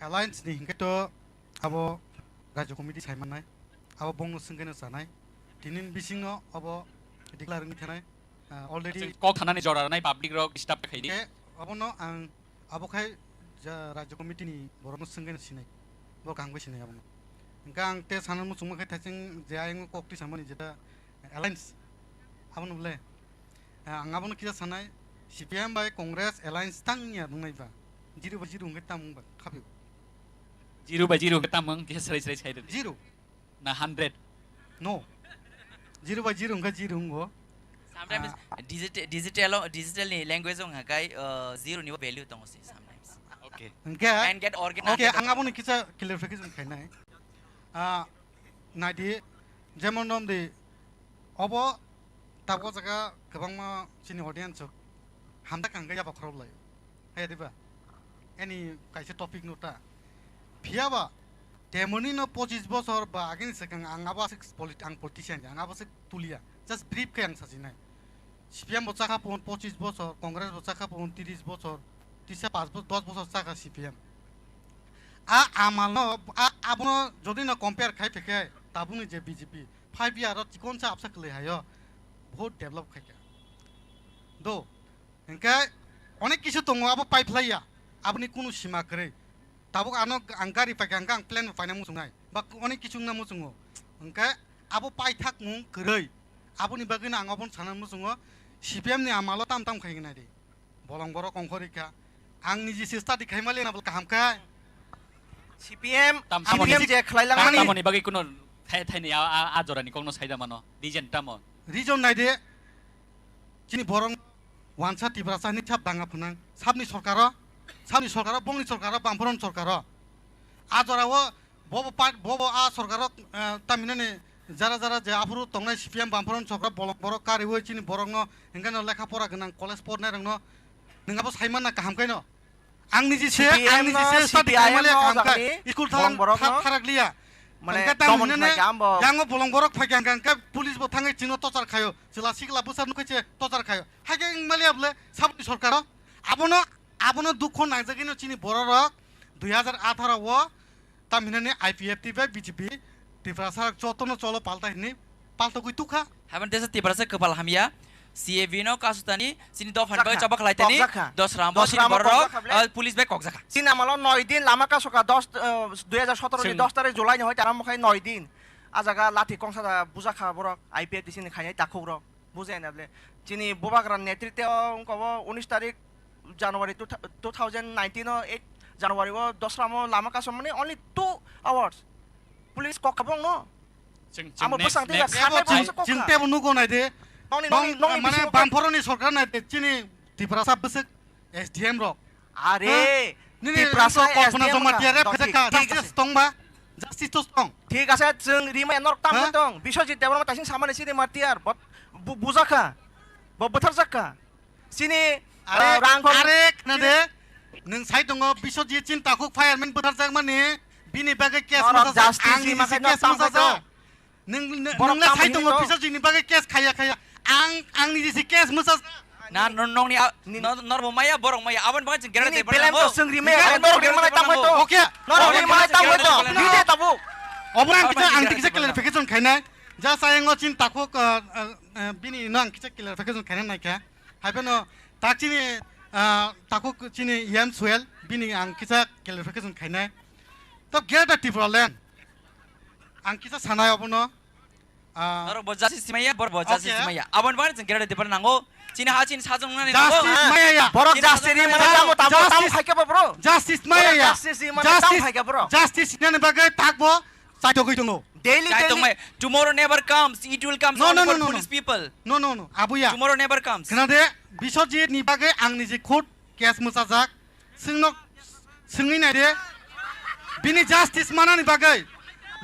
Alliance ni hinkhe to abo Rajya Committee sai mannai, abo bongno swngkheno chanai, tini bisingno abo declare wngwi thanai, ah, already Kok thanani jora rwnai public rok disturb khaidi. Hinkhe abono ang Abo khai ja Rajya Committee ni borokno swngwi no sinai, bo kaham khe sinai abono. Hwnkhe ang tei sana muchungma khe thaising je ayang kok twi samani jeta alliance, abono bole, eh, ang abono kisa sanai, C P M bai Congress alliance tang wngya wngnai ba, zero by zero hwnkhe tamo wng ba khaphio. Zero by zero hwnkhe tamo wng kisa srai srai sai rwdi. Zero. Na hundred? No. Zero by zero wngkha zero wngo. Sometimes Ah. digit-, digital o, digital ni language o wngkha kai, uh, zero ni bo value tongo se sometimes. Okay. Hwnkhe, And get organized. Okay, ang aboni kisa clarification khainai. Ah, naidi, jemon nomdi, obo tabuk jaga kwbangma chini audience rok hamda kangkhe yaba khorok lai. Hai diba? Any kaisa topic no ta. Phiya ba, temoni no pochis bochor ba agini swkang ang abo aswk polit-, ang politician, ang abo aswk tuliya. Just brief khe ang sachinai. C P M bo chakha pon pochis bochor, Congress bo chakha pon tiris bochor, tisa pas bo-, dos bochor chakha C P M. A amal no, a, abono jodi no compare khai phekhe, tabukni je B J P, five year o chikon sa apsa kwlwi hayo, bahut develop khaikha. Do, Hwnkhe onek kisu tongo abo paiphlaiya, aboni kunu sima kwrwi. Tabuk ano ang gari paikha hwnkhe ang plane bo paina muchungnai, ba onek kisu wngna muchungo. Hwnkhe abo paithakmung kwrwi, aboni bagwino ang obono sana muchungo, C P M ni amalo tam tam khai nai di. Bolong borok ongkhorwi kha. Ang niji se study khaimaliya na bwle kaham khe. C P M, Tam C P M tamoni, je khlai tam langmani. Tamoni bagwi kuno thai-, thaini a, a, a jorani kokno saida mano. Reason tamo? Reason nai de. Chini borok wansa Tiprasa hinwi sab danga phwnang. Sabni sorkaro, sabni sorkaro, bongni sorkaro, Bamphoroni sorkaro. A jorao bobo part, bobo a sorkaro, eh, taminani jara jara je aphuru tongnai C P M Bamphoroni sorkaro bolong borok kariwi chini borokno hingkhe no lekha pora gwnang college pornairokno nwng abo saimanna kaham khaino. Ang niji se, C P M ang niji no, se study C P I M khaimaliya no kaham kha. Jagni School thalang borok borok tha-, no. Tharakliya. Mane hwnkhe tamo domon hinane khlai kha ambo. Yango bolong borok phai kha hwnkhe police bo thangwi chwngno tochar khaio. Chwla sikla bwsa nukhe se tochar khaio. Haikhe wng maliya bole saboni sorkaro. Abono, abono dukho nangjagwino chini bororok dui hajar atharo o tam hinani I P F T bai B J P Tiprasa jotono cholo palta hinwi paltogwi tukha. Haibani tesa Tiprasa kwpal hamya. C A B no kasutani, chini dophani bai chaba khlaitani, kokjakha. Dosramo chini bororok, ah, police bai kokjakha. Chini amalo noi din lama kasoka dos, eh, dui hajar sotoro ni dos tarik July ni hoi tara mokhe noi din. A jaga lathi kongsa da bujakha borok I P F T chini khainai takhukrok. Bujai na ble. Chini Bubagra netritwe o wngkha o unis tarik January two thou-, two thousand nineteen o eight January o Dosramo lama kasomani only two hours. Police kok kha bongno. Chwng, chwng amo next, bwsang tei next. Abo chwng, chwng tebo nugo nai de. Nongni, nongni, nongni mane bisingo bamphoroni sorkar nai de chini Tiprasa bwswk S D M rok. Are, ha? Nini Tiprasa kok, kok S D M joma tiya re, kha. Pheta kha, thik, thik justice ase. Tongba, justice to tong. Thik ase, chwng rimaya norok tam ha? Tong. Biswajit Debbarma taising samani sini martiar, bot, bu-, bujakha. Bo butharjakha. Chini, are, ah, rang khor-, are, khna de. Nwng sai tongo, Biswajit chini takhuk fireman butharjakmani, bini bagwi case norok masa justice ang ni niji makai case norok tam masa khai ja. Tong. Nwng, nwng, borok nwng le tam sai hinwi tongo, tong. Biswajit ni bagwi case khaya khaya. Ang, ang niji si case masa ja. Na, no, nongni a, ni no, norbo maya, borok maya. Aboni bagwi chwng nini gerate belai belai to nango. Chwng rimaya, norok rimaya tam khai to. Okay. Norok rimaya tam khai to. Nide tabuk. Obo ang kisa, ang kisa clarification khainai. Just ayang o chini takhuk, uh, uh, uh, bini no ang kisa clarification khainai naikha. Haiphano tak chini, ah, takhuk chini E M Suel, bini ang kisa clarification khainai. To Greater Tipraland. Ang kisa sanai obono, ah, norok bo justice maya, borok bo justice maya. Okay. Aboni bagwi chwng Greater Tipraland nango. Chini ha chini sajwk nani nango. Justice maya ya. Borok justice maya. Tamo, tamo, tamo justice, phaikha ba bro. Justice maya ya. Borok justice maya, tamo phaikha bro. Justice nani bagwi tak bo chaitogwi tongo. Daily, daily. Tomorrow never comes. It will come only for foolish people. No, no, no, no. Abuya. Tomorrow never comes. Khna de, Biswajit ni bagwi ang niji khud case mwsajak. Swngno, swngwi nai de. Bini justice manani bagwi.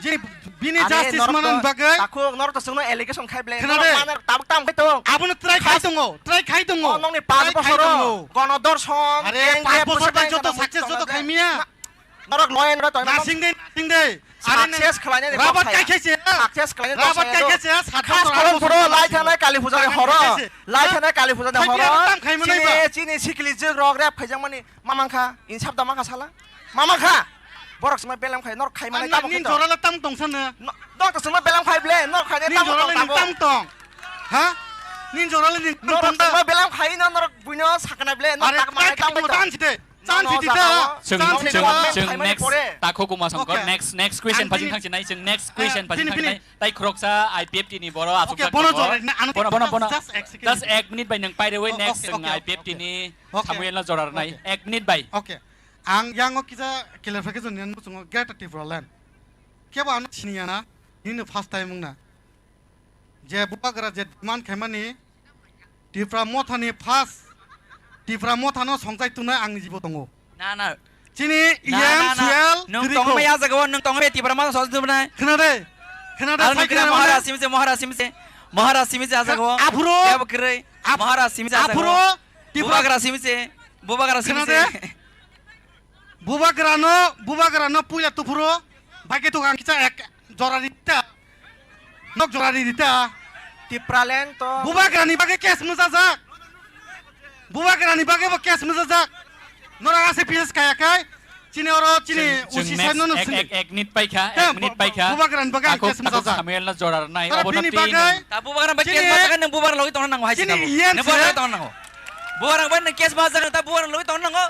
Je bini justice manani bagwi. Takhuk, norok to swngno allegation khai ble. Khna de. Norok manai tabuk tam khai tong. Abono try khai tongo, try khai tongo. Oh, nongni panch bosor o. Gono dorshon. Are, panch bosor bai joto success joto khai miya. Norok loyal ro to. Nasing de, nasing de. Success khlainani rabat kai khaise. Success khlainani rabat kai khaise. Khas kolom phuro lai thanai Kali puja ni horo. Lai thanai Kali puja ni horo. Chini, chini sikli jwk rok rep khaijak mani mamang kha. Insap da ma kha sala. Mamang kha. Borok sima belem khai norok khai mani tamo nin jora le tam tong sana. Norok sima belem khai ble norok khai tamo tong. Ha? Nin jora le nin tam tong da. Norok sima belem khai no norok buino sakna ble norok tak ma khai tamo tong. Chwng, chwng, chwng next takhuk Uma Songkor, next, next question phajing thang chinai, chwng next question phajing thang chinai. Tai khoroksa I P F T ni boro aswk bono, bono, bono. Just ek minute bai nwng pai rewi next chwng I P F T ni Samuel no jora rwnai. Ek minute bai. Okay. Ang yango kisa clarification nini muchungo Greater Tipraland. Kebo ano siniya na, nini first time wngna. Je bubagra je demand khaimani Tipra Mothani first Tipra Mothano songchai tunai ang jibo tongo. Na, na. Chini E M Suel nwng tongmai a jaga o, nwng tongmai Tipra Motha songchai tunai. Khna de. Khna de. Ang sai khna Mahara simse, Mahara simse. Mahara simse a jaga o. Aphuru. Kebo kwrwi. Mahara simse a jaga o. Aphuru. Bubagra simse. Bubagra simse. Bubagrano, bubagrano puila tuphuru, bagwi tuk ang kisa ek jora rita. Nok jora rita. Tipraland to. Bubagrani bagwi case mujajak. Bubagrani bagwi bo case mujajak. Norok ase pises kaya kai. Chini oro chini usi sai no ek, ek, ek minute paikha, ek minute paikha. Bubagrani bagwi case mujajak. Samuel no jora rwnai. Obo bini bagwi. Ta bubagrani bagwi case mujajak nang bubagrani logi tongna nango hai chini. Nang bubagrani logi tongna nango. Bubagrani bagwi case mujajak ta bubagrani logi tongna nango.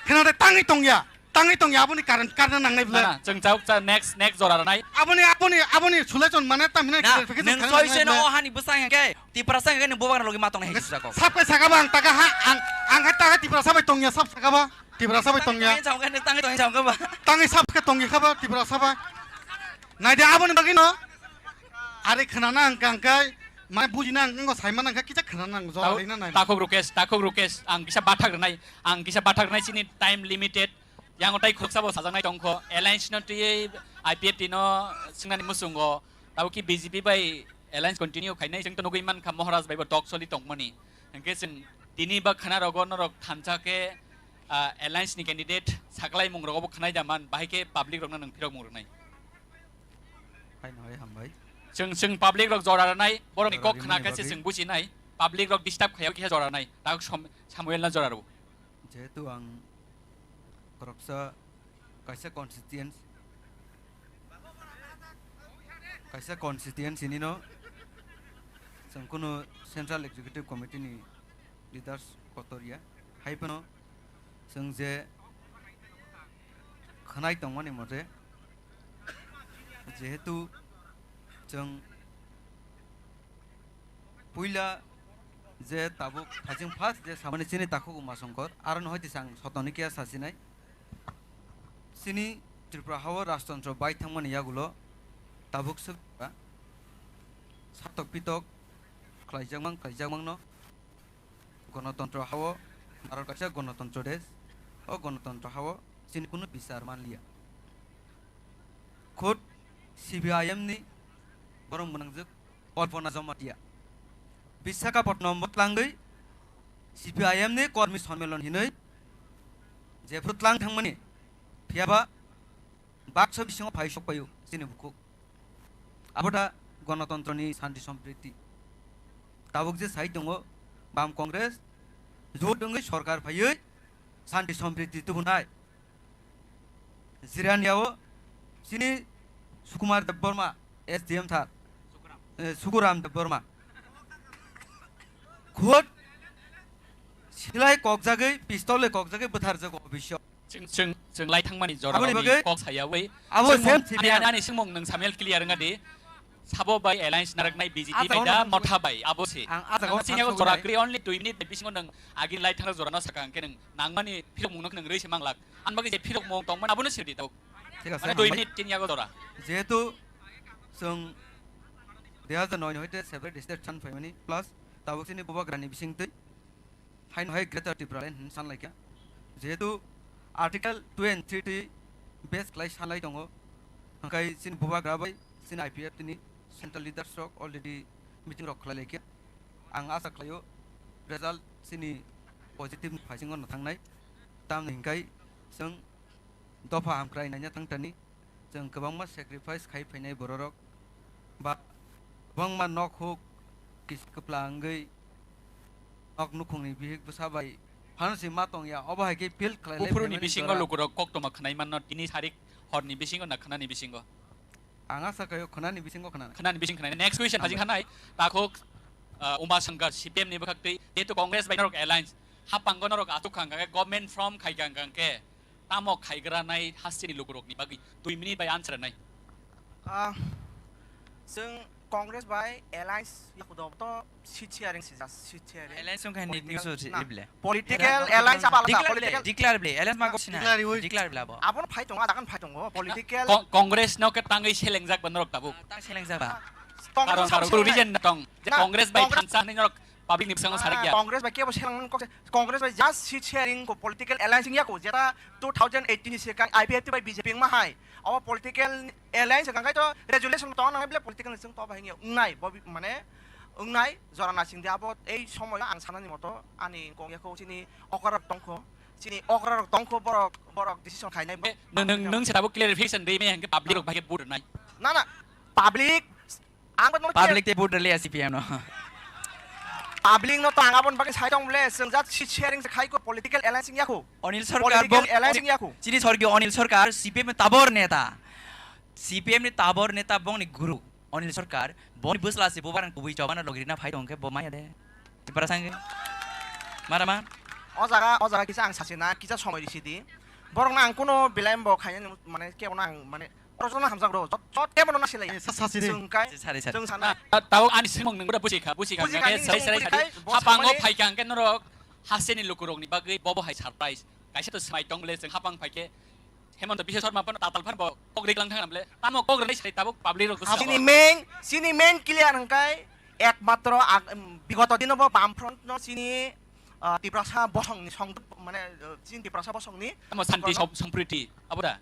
Khna de tangwi tongya. Tangwi tongya aboni karon karna nangnai bwle. Na, na, chwng chauk cha next, next jora rwnai. Aboni, aboni, aboni solution mane tam hinai clarification nwng khaina solution nangnai o bwle. Hani bwsang hwnkhe, Tiprasa hwnkhe nwng bubagrani logi ma tongnai hai sijak kok. Sab khe saka ba ang taka ha, ang, ang khe taka Tiprasa bai tongya sab saka ba, Tiprasa bai tongya. Tangwi tongya, tangwi tongya, tangwi tongya ba. Tangwi sab khe tongya kha ba Tiprasa bai. Naidi aboni bagwi no. Ari khwnana ang kang kai, mane bujina ang kang sai mana kha kisa khwnana ang jora rina nai. Takhuk Rukesh, takhuk Rukesh, ang kisa bathak rwnai, ang kisa bathak rwnai chini time limited. Yang tai khoroksa bo sajaknai tongkho, alliance no twiwi I P F T no swngnani muchungo, tabo ki B J P bai alliance continue khainai, chwng to nugwi mankha Maharaj bai bo tok soli tongmani. Hwnkhe chwng tini ba khwna rogo norok thansa khe, ah, alliance ni candidate saklai mung rogo bo khwnai da man, bahai khe public rokno nwng phirok mung rwnai. Haino hai hambai. Chwng, chwng public rok jora rwnai, borokni kok khna khe se chwng bujinai. Public rok disturb khaiya khe jora rwnai. Tak Sam-, Samuel no jora rw. Jehetu ang khoroksa kaisa constituency, kaisa constituency nino chwng kunu Central Executive Committee ni leaders kotor ya. Hai phano chwng je khwnai tongmani mote, jehetu chwng puila je tabuk thajing first je samani chini takhuk Uma Songkor, aro no hoi tisang sotoni kiya sasinai. Chini Tripura hao rajtontro bai thangmani yagulo tabuk swk satok pitok khlaijakmang, khlaijakmangno. Gonotontro hao, Bharat kaisa gonotontro desh, o gonotontro hao chini kunu bichar manliya. Khud C P I M ni borok mwnangjak Kalpana Jamatia. Visakhapatnam bo tlangwi C P I M ni kormi sonmelon hinwi jephru tlang thangmani, phiyaba baksa bisingo phai sokpaio chini bukhuk. Abo da gonotontro ni santi sompriti. Tabuk je sai tongo, Bam Congress jot wngwi sorkar phaiwi santi sompriti tubunai. Jiraniao chini Sukumar Debbarma, S D M thar, eh, Sukuram Debbarma. Khud silai kokjagwi, pistol le kokjagwi bwtharjago bisio. Chwng, chwng, chwng lai thangmani jora aboni bagwi kok sayawi. Abo chwng sem ani, ani, ani singmung nwng Samuel clear wngadi. Sabo bai alliance naraknai B J P bai da, Motha bai, abo se. Ang ah jaga ang sini jora kri only dui minute bai bisingo nwng agini lai thangna jora no saka hwnkhe nwng nangmani phirok mung no nwng rwi se manglak. Ang bagwi je phirok mung tongmani abono sirdi tabuk. Thik ase, mane dui minute tin yago jora. Jehetu chwng dui hajar noi hoite separate state chan phaimani plus tabuk chini bubagrani bisingtwi. Haino hai Greater Tipraland hinwi sanlaikha. Jehetu Article two and three twi base khlai sanlai tongo. Hwnkhe chini bubagra bai chini I P F T ni central leaders rok already meeting rok khlailaikha. Ang asa khlaio result chini positive ni phaisingo no thangnai. Tamni hwnkhe chwng dopha hamkrai naina thangtani. Chwng kwbangma sacrifice khai phainai bororok ba kwbangma nok huk kis kwpla wngwi nok nukhungni bihik bwsa bai phano se ma tongya, obo hai khe field khlai lai phaimani bisingo jora. Lukurok koktoma khwnai manno tini sarik horni bisingo na khwnani bisingo. Ang asa khaio khwnani bisingo khwnani. Khwnani bising khwnani. Next question phajing khanai takhuk, uh, Uma Shankar C P M ni bwkhak twi jehetu Congress bai norok alliance hapango norok atuk khang khe government form khai kang khe. Tamo khaigra nai hasteni lukurokni bagwi dui minute bai answer nai. Ah, chwng Congress bai alliance yakudo to seat sharing sija, seat sharing. Alliance wngkha ni news o si ible. Political alliance apa alada, political. Declare ble, alliance ma gosina. Declare ble abo. Abon phai tongo, adakan phai tongo, political. Congress no ke tangwi selengjak ba norok tabuk. Tang selengjak ba. Karon, karon, reason na tong. Je Congress bai thansa ni norok public ni bwskango sarik ya. Congress bai kebo selang kok se, Congress bai just seat sharing ko political alliance wngya ko, jeta two thousand eighteen ni swkang I P F T bai B J P wngma hai. Abo political alliance wngkha khe to resolution to nang bile political ni chwng to bahai wngnai, bo mane wngnai jora na sing de abo ei somoy ang sanani moto ani kong ya ko chini okra rok tongkho, chini okra rok tongkho borok, borok decision khainai. Nung, nung, nung se tabuk clarification de me hangke public rok bahai vote nai. Na, na, public Ang bo public te vote rwliya C P M no. Public no tang abon bagwi sai tong ble, chwng jat seat sharing se khai ko political alliance wngya ko. Anil Sarkar political alliance wngya ko. Chini sorgi Anil Sarkar C P M ni tabor neta. C P M ni tabor neta bongni guru. Anil Sarkar boni bwsla se bubarang kubui chobana logirina phai tong khe bo maya de. Tipra sangi. Mara ma. O jaga, o jaga kisa ang sasi na, kisa somoi risi di. Borok na ang kuno bilaim bo khainani mane kebo na ang mane Rojona hamjak rw, jot, jot kebo no nasilai. Eh, sa, sa, siri. Chwng kai, sari, sari. Chwng sana. Ah, ta-, tao ani simong nung bura buji kha, buji kha, buji kha, sai, sai, sai. Hapango phai kha hwnkhe norok hasteni lukurokni bagwi bobo hai surprise. Kaisa to swmai tong le, chwng hapang phai khe Hemanta Biswa Sarma phano tatal phan bo kok rik lang thang le. Tamo kok rwnai sai tabuk public rok. Chini main, chini main clear hwnkhe ekmatro ag-, em, bigoto dino bo Bamfront no chini ah, Tiprasa bosongni song, mane, ah, chini Tiprasa bosongni tamo santi song-, sompriti, abo da?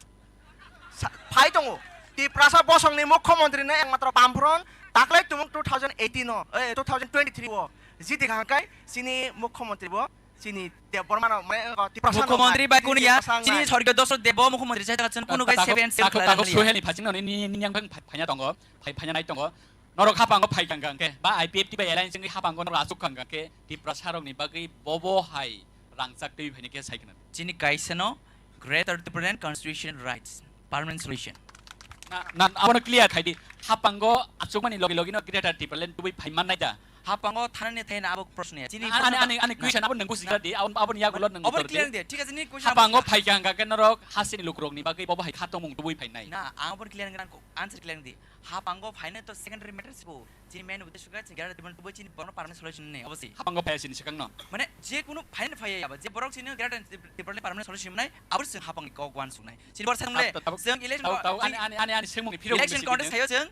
Sa-, phai tongo. Tiprasa bosongni mukhyamantri no ekmatro Bamfront taklai tumung two thousand eighteen o, eh, two thousand twenty-three o jiti kha hwnkhe chini mukhyamantri bo Chini Debbarma no, mane, o, Tiprasa no, Mukhyamantri bai chini kunu ya, Tiprasa chini nai. Sorgio Dosro Debo Mukhyamantri sai thangkha, chwng kunu Tako, kai tako, seven seal tako, khlai tako, nang liya. Suhel ni phasing no ni, ni, ni yang phai-, phaina tongo, phai-, phaina nai tongo. Norok hapango phai kang kang khe, ba I P F T bai alliance wngwi hapango norok aswk kang kang khe, Tiprasa rok ni bagwi bobo hai rangchak twi phaini khe sai khna. Chini kaisa no Greater Tipraland Constitution Rights, Permanent Solution. Na, na, abono clear khai di. Hapango achukmani logi logi no Greater Tipraland tubui phai man nai da. Hapango thanani thaina abo proshno ya. Chini ani, ani, ani, ani question abo nang buji di, abo, abo ni yagulo nang obor uttor clear di. Thik ase, ni question hapango abo phai kang kang khe norok hasini lukurok ni bagwi bobo hai khatongmung tubui phai nai. Na, ang obor clear nang answer clear di. Hapango phaina to secondary matter sibo. Chini main uddesho khe chini Greater Tipraland tubui chini borokno permanent solution ni, obviously. Hapango phai sini swkang no. Mane je kunu phaina phai ya ba, je borok chini Greater Tipraland permanent solution nai, abo chwng hapangni kok wan suknai. Chini borok sakmle, tabuk, tabuk, chwng election tabuk, tabuk, ani, ani, ani, ani swngmung ni phirok election contest hayo chwng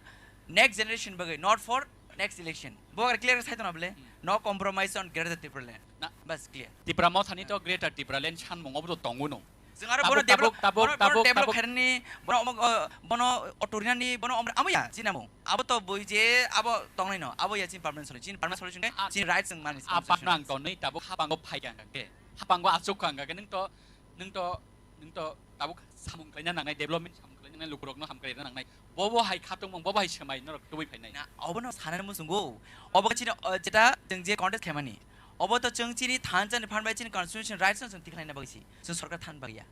next generation bagwi, not for next election. Bo clear sai tona bole, no compromise on Greater Tipraland. Na. Bas clear. Tipra Mothani to Greater Tipraland sanmung obo to tongo no. Chwng aro bono tabuk, develop, tabuk, bono, bono tabuk, develop tabuk. Khairani, bono omo, uh, bono otorinani, bono omo, amo ya, chinamo. Abo to bui je, abo tongnai no, abo ya chini permanent solution, chini permanent solution khe, ah, chini rights wng mani, ah, constitution pakno ang rights. Tongnai, tabuk hapango phai kang kang khe, hapango achuk kang kang khe, nwng to, nwng to, nwng to tabuk samung khlaina nangnai, development samung khlaina nangnai, lukurokno hamkrai rwna nangnai. Bobo hai khatungmung, bobo hai swmai norok tubui phainai. Na, obono sanani muchungo. Obo chini, o, jeta chwng je contest khaimani. Obo to chwng chini thansa ni phan bai chini constitution rights no chwng tikhlaina bagwi si. Chwng sorkar than bagya.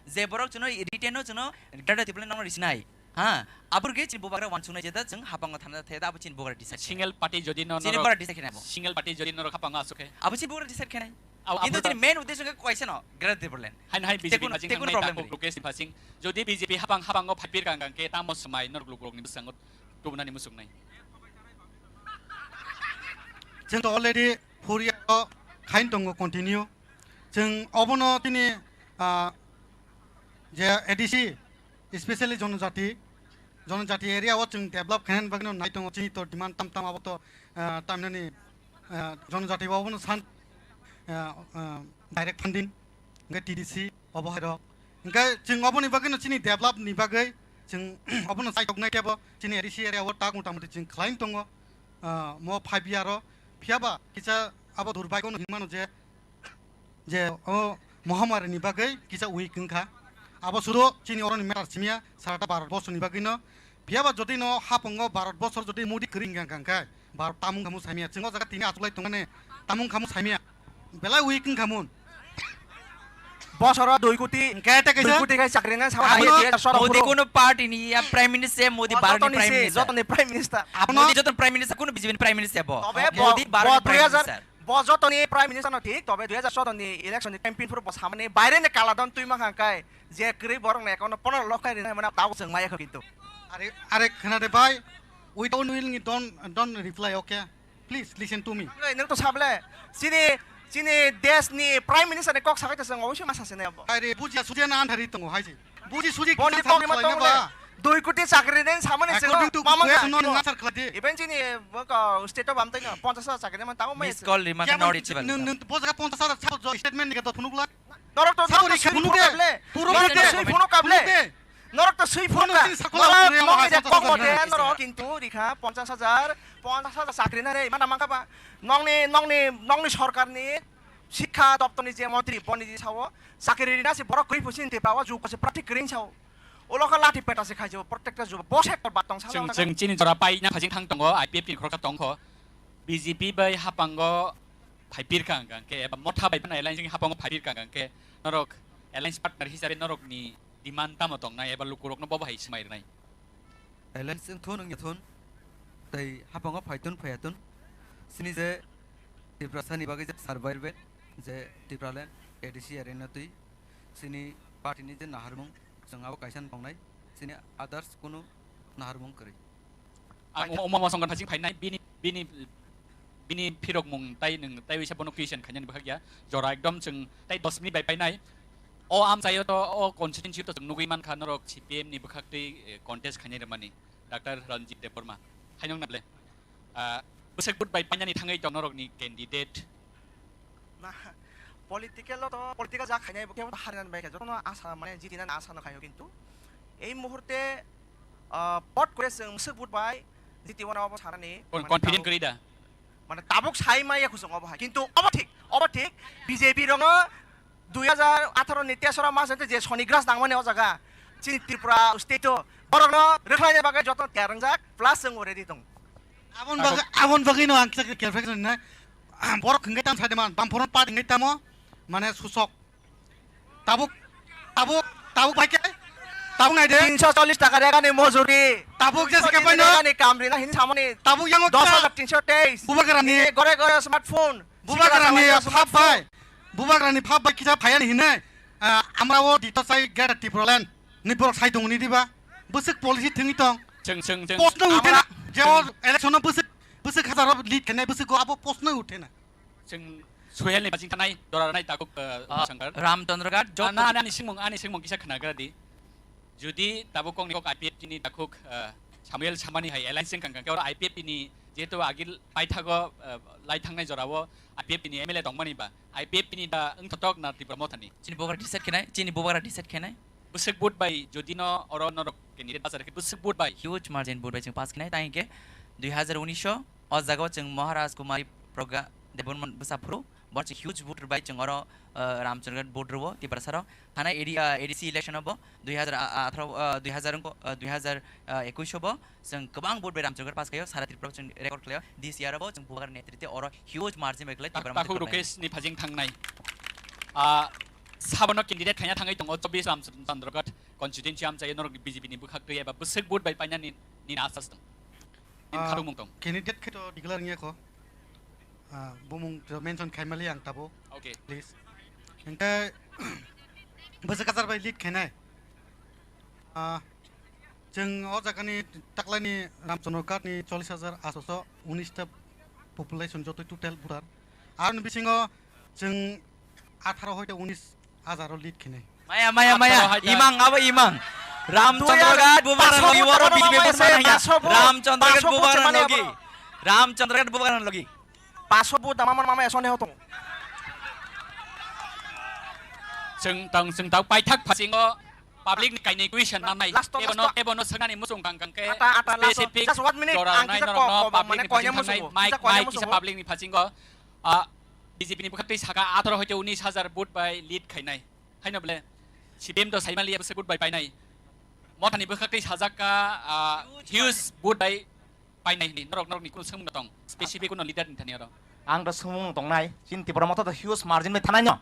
Je borok chwngno written no chwngno Greater Tipraland no risinai. Ha, abor ge chini bubagra wansuknai jeta chwng hapango thana theda abo chini bubagra decide. Single party jodi no chini norok bubagra decide khainai abo. Single party jodi norok hapango asuk khe. Abo chini bubagra decide khainai. Abo, abo kintu to chini main uddesho khe kaisa no Greater Tipraland. Haino hai B J P tekun, phasing tekun nangnai problem tabuk gre. Lokesh ni phasing. Jodi B J P hapang, hapango phaipir kang kang khe tamo swmai norok lukurok ni bwskango tubunani muchungnai. Chwng to already four year o khain tongo continue. Chwng obono tini, ah, je A D C, especially jonojati, jonojati area o chwng develop khainani bagwino nai tongo, chini to demand tam tam abo to, ah, tamnani, ah, jonojati o obono san, ah, ah, direct funding, hwnkhe T D C obo hai rok. Hwnkhe chwng oboni bagwino chini develop ni bagwi chwng obono chaitoknai kebo chini A D C area o tak mota moti chwng khlai tongo, ah, mo five year o. Phiyaba kisa abo durbaikhono hinmano je, je o mohamari ni bagwi kisa weak wngkha. Abo sudo chini oroni matter simiya sarata Bharat borso ni bagwi no. Phiyaba jodi no hapungo Bharat borso jodi Modi kwrwi wngkha wngkha khe Bharat tamung khamu saimiya. Chwng o jaga tini achuklai tongmani tamung khamu saimiya. Belai weak wngkha mun. Bosoro dui koti, hwnkhe tei kaisa dui koti khe chakri nang sama abono hai dui hajar soro Modi phuru. Kono party ni ya prime minister, Modi Bharat ni jotoni prime se, minister. Jotoni prime minister. Abono Modi jotoni prime minister, kono B J P ni prime minister bo. Tobe bo, Modi Bharat bo ni prime dui hajar minister. Bo jotoni prime minister no thik, tobe dui hajar sotro ni election ni campaign phuru bo samani baire ni kala don twi mankha kai je kwrwi borok ni account no pondro lakh kai rinai mane tabo chwng maya kho kintu. Are, are khna de bhai, without knowing ni don't, don't reply, okay? Please listen to me. Nang to sable, chini, chini desh ni prime minister ni kok sakai ta chwng obo se masa se ne bo. Are buji suji na anthari tongo hai je. Buji suji boni kisa kok ni ma khlai tongo na ba? Dui koti chakri den samani se. According to mama question, no answer khlai di. Even chini, uh, state of amtai no ponchas hajar chakri man tamo mai. Miss call rima khe nori chiba. Nung, nung bo jaga ponchas hajar sabo jo statement ni khe to phunuk la. Norok to sabo norok to rikha sui phunuk phunuk de. Kable. Puro norok phunuk to de. Sui phunuk kable. Phunuk de. Norok to sui phunuk kable. Phunuk de. Norok je kok mote norok kintu rikha ponchas hajar, ponchas hajar chakri na re, mana mangka ba. Nongni, nongni, nongni sorkar ni Sikha doptor ni je montri boni di sao, chakri rina se borok kwrwi phusin te pawa juk se practice kwrwi sao. Ulo kha lathi peta se khaijabo protector jubo bo sector ba tong salo. Chwng, chwng chini jora pai na phajing thang tongo, I P F T ni khoroksa tongkho. B J P bai hapango phai pirkha hwnkha hwnkhe eba motha bai phano alliance ni hapango phai pirkha hwnkha hwnkhe norok alliance partner hisabe norok ni demand tamo tongnai eba lukurokno bobo hai swmai rwnai? Alliance wng thun wngya thun, tei hapango phai thun phaiya thun. Chini je Tiprasani bagwi je survival, je Tipraland, A D C area no twi, chini party ni je naharmung, chwng abo kaisa no tongnai, chini others kunu naharmung kwrwi. Ang omo, omo songkar phasing phainai, bini, bini, bini phirokmung tai nwng tai wisa bono question khainani bwkhak ya. Jora ekdom chwng tai dos minute bai painai. O amchaio to, o constituency to chwng nugwi mankha norok C P M ni bwkhak twi, eh, contest khainai rwmani, Doctor Ranjit Debbarma. Haino wngna ble? Ah, bwswk vote bai painani thangwi tong norokni candidate? Na, political o to, political ja khainai bo kebo harinani bai kha, jotono asa mane jitinani asa no khaio, kintu ei muhurte, ah, pot kore chwng swk vote bai jiti wana obo sanani, con-, mane confident tabuk, kwrwi da? Mane tabuk sai maya khusung obo hai, kintu obo thik, Obo thik, B J P rokno dui hajar atharo ni tesora mas je soni gras nangmani o jaga. Chini Tripura state o borokno rwkhlaina bagwi joto tiyar wngjak, plus chwng ready tong. Abon bagwi, abon bagwi no ang kisa clarification na. Borok hwnkhe tam sade man, bam phoro party hwnkhe tamo, mane susok. Tabuk, tabuk, tabuk bai khe? Tabuk nai de. Tinsho chollish taka rega ni mojuri. Tabuk je sike bai no. Rega ni kam rina hin samani. Tabuk yango dos hajar tinsho teis. Bubagra ni. Gore gore smartphone. Bubagra ni phap bai. Bubagra ni phap bai kisa phaya ni hinai. Ah, amra o dito sai Greater Tipraland. Ni borok sai tong ni diba. Bwswk policy thwngwi tong. Chwng, chwng, chwng. Post no uthe na. Amra je o election no bwswk, bwswk hazar lead khenai bwswk go abo post no uthe na. Chwng Suhel ni baching thanai, dora ranai takhuk, eh, Ah, Umasangkar. Ramchandra Ghat, joto Ah, na, na, ani singmung, ani singmung kisa khnagra di. Jodi tabuk kok ni kok I P F T ni takhuk, eh, Samuel Samani hai alliance wng kang kang khe oro I P F T ni jehetu agil paithago, eh, lai thangnai jorao I P F T ni M L A tongmani ba, I P F T ni da wng thotok na Tipra Motha ni? Chini bubagra decide khenai, chini bubagra decide khenai. Bwswk vote bai jodi no oro norok candidate bachar khe bwswk vote bai? Huge margin vote bai chwng pass khenai, tang hinkhe dui hazar unis o o jaga o chwng Maharaj Kumari Pragya Debbarman bwsa phuru, bo chwng huge vote bai chwng oro, uh, Ramchandra vote rwo Tiprasa rok. Thanai A D, uh, A D C election o bo dui hazar atharo, uh, dui hazar wngkho, uh, dui hazar ekush o bo chwng kwbang vote bai Ramchandra pass khaio, sara Tripura o chwng record khlaio. This year o bo chwng bubagra netrite oro huge margin bai khlai Tipra Motha takhuk khlai. Rukesh ni phajing thangnai. Ah, sabono candidate khaina thangwi tongo chobbish Ramchandra Ghat constituency amchaio norokni B J P ni bwkhak twi eba bwswk vote bai painani nini asas tong? Nini Ah, kharokmung tong? Candidate khe to declare wngya kho. Ah, bumung to mention khaimali ang tabo. Okay. Please. Hingke bwswk kwchar bai lead khainai. Ah, chwng o jagani taklaini Ramchandra Ghat ni chollish hajar aatso unis ta population jotoi total voter. Aroni bisingo chwng atharo hoite unis hajar o lead khainai. Maya, maya, maya. Atharo hoite. Imang, abo imang. Ramchandra Ghat bubagra logi oro B J P vote mana haya. Ramchandra Ghat bubagra logi. Ramchandra Ghat bubagra logi. Paso bu dama man mama esone hoto. Chwng tang, chwng tang paithak phasingo public ni kainwi question nanai. Last, last, ebono, last. Ebono swngnani muchung kang kang khe ata, ata, last, specific just one minute, jora ang nai kisa norokno ko-, ko-, public mane ni koine phasing thangnai, muchungo. Mic, kisa koine mic kisa muchungo. Public ni phasingo. Ah, B J P ni bwkhaktwi saka atharo hoite unis hajar vote bai lead khainai. Haino bole C P M to saimaliya bwswk vote bai painai. Mothani bwkhaktwi sajak ka, ah, huge vote bai painai hinwi norok, norokni kunu swngmung tong, specific kunu leader ni thani oro? Ang to swngmung tongnai, chini Tipra Motha to huge margin bai thanai no.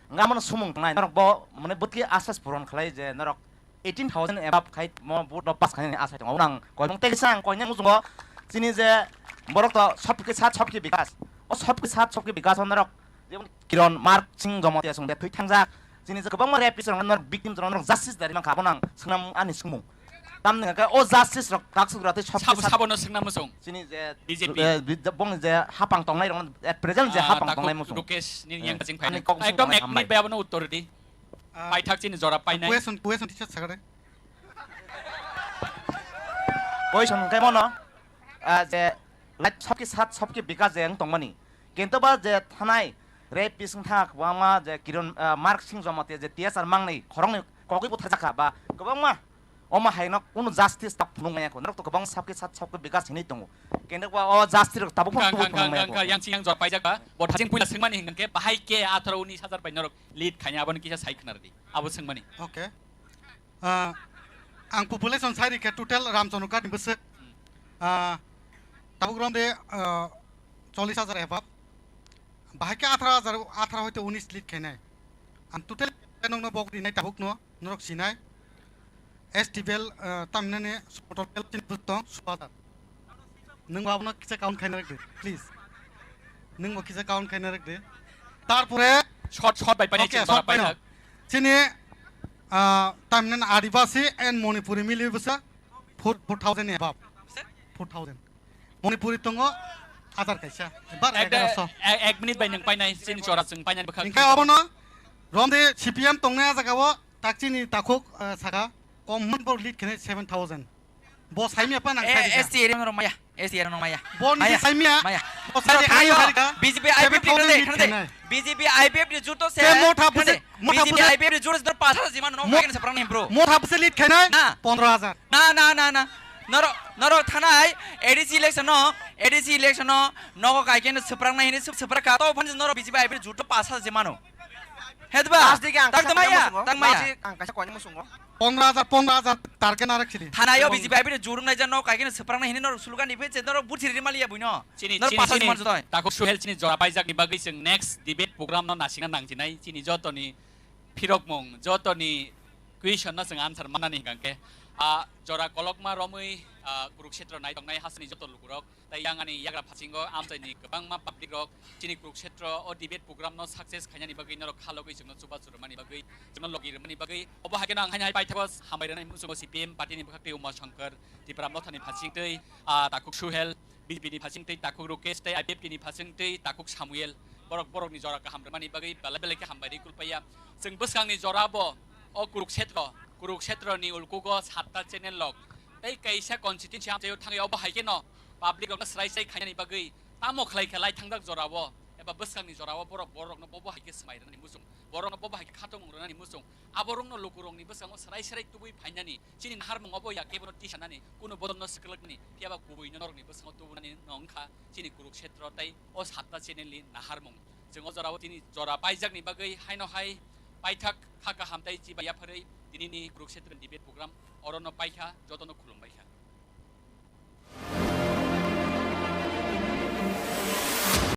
Nga mano swngmung tongnai, norok bo mane bwtwi asas puron khlai je norok eighteen thousand above khai mo vote rok pass khainani asai tongo. Nang koimung tei kisa ang koinai muchungo chini je borok to sabke sath sabke bikas. O sabke sath sabke bikas o norok jemon Kiron Mark Singh Jamatia song de thwi thangjak. Chini je kwbangma rapist rok norok victim rok norok justice dari mankha abo nang swngnam ani swngmung. Tamni hwnkhe o justice rok kaksuk rok tei sabke Sabo, sath sabono swngna muchung. Chini je B J P. Eh, bi-, bongni je hapang tongnai rok at present je Ah, hapang takhuk tongnai muchung. Rukesh ni Eh, yang kaching ani phainai. Kok muchung Ekdom tongnai ek minute hambai. Bai abono uttor di. Ah, paithak chini jora painai. Question, question teacher sakare. Question khe mono, ah, je life sabke sath sabke bikas je wng tongmani. Kintu ba je thanai rapist wng thak, kwbangma je Kiron, ah, Mark Singh Jamatia je T S R mangnai khoroknwi kogwi butharjakha ba kwbangma omo haino kunu justice tak phunuk maya kho. Norok to kwbang sabke sath sabke bikas hinwi tongo. Kintu ba o justice rok tabuk phano Kang, tubuk kang, phunuk kang, maya kang, kho. Kang, yang chini yang jora paijak ba. Bo thajing puila swngmani hingkhe bahai khe atharo unis hajar bai norok lead khaina aboni kisa sai khna rwdi. Abo swngmani. Okay. Ah, ang population sai rikhe total Ramchandra Ghat ni bwswk, ah, tabuk romde, ah, chollish hajar above. Bahai khe atharo hajar, atharo hoite unis lead khainai. Ang total nokno bok rinai tabuk no, norok sinai. S T bel, ah, tamhinani total bel chini bwswk tong, solo hajar. Nwng bo abono kisa count khaina rwk di, please. Nwng bo kisa count khaina rwk di. Tarpore short, short bai painai. Okay, chini short bai painai. Chini, ah, tamhinani Adivasi and Manipuri mili bwsa four, four thousand ni above. Four thousand. Manipuri tongo hajar kaisa. Bar ek, egaroso. Ek, ek minute bai nwng painai chini chora chwng painai bwkha. Hingkhe obono romde C P M tongnai a jagao tak chini takhuk, ah, saka kom hwnbo lead khenai seven thousand. Bo saimya pa nang Eh, sai S T area no maya. S T area no maya. Bo ni maya. Saimya. Maya. Bo sai ayo, ayo. B J P I P F T khande, khande. B J P I P F T juto se. Te motha buse, khande. Motha B J P buse. I P F T juto se pas hajar jima no mo-, pagen seprang ni bro. Motha buse lead khainai? Na. Pondro hajar. Na, na, na, na. Noro, noro thanai A D C election no A D C election no nogo kaikeno swprakna hini swp-, swprakha. To phani norok B J P I P jut pass je mano. Hedba, Last digi ang tak kaisa tongmaya, koinai musungo. Tangmaya. Last digi ang kaisa koinai musungo. Pondro hajar, pondro hajar target narek sidi. Thanayo Pondro. B J P I P jurung nai jano kaikeno swprakna hini norok slogan ni phe je norok buthiri maliya buino. Chini, Norok chini, pass chini. Manjadai. Takhuk Suhel chini jora paijak ni bagwi chwng next debate program no nasina nangjinai. Chini jotoni phirokmung, jotoni question no chwng answer manani hingkha khe, ah, jora kolokma romwi, ah, Kurukshetra nai tongnai hasini joto lukurok. Tai yang ani yagra phasingo amchaini kwbangma public rok chini Kurukshetra o debate program no success khainani bagwi norok khalogwi chwngno chubachu rwmani bagwi, chwngno logi rwmani bagwi. Obo hai kheno ang haino hai paithago hambai rwnai muchungo C P M party ni bwkhak tei Uma Shankar, Tipra Mothani phasing tei, ah, Takhuk Suhel, B J P ni phasing tei Takhuk Rukesh tei I P F T ni phasing tei Takhuk Samuel. Borok borokni jora kaham rwmani bagwi belai belai khe hambai rwi kulpaiya. Chwng bwskangni jora bo o Kurukshetra, Kurukshetra ni ulkugo satta channel rok tei kaisa constituency amchaio thangwi obo hai kheno public rokno swrai swrai khainani bagwi tamo khlai khe lai thangjak jorao eba bwskangni jorao borok borokno bobo hai khe swmai rwnani muchung, borokno bobo hai khe khatung rwnani muchung, aborokno lukurokni bwskango swrai swrai tubui phainani chini naharmung obo ya kebono tisanani kunu bodolno swklwknani phiyaba kubuino norokni bwskango tubunani no wngkha chini Kurukshetra tei o satta channel ni naharmung. Chwng o jorao tini jora paijakni bagwi haino hai paithak kha kaham tei chiba yapharwi tinini Kurukshetra debate program orono paikha, jotono khulumbaikha.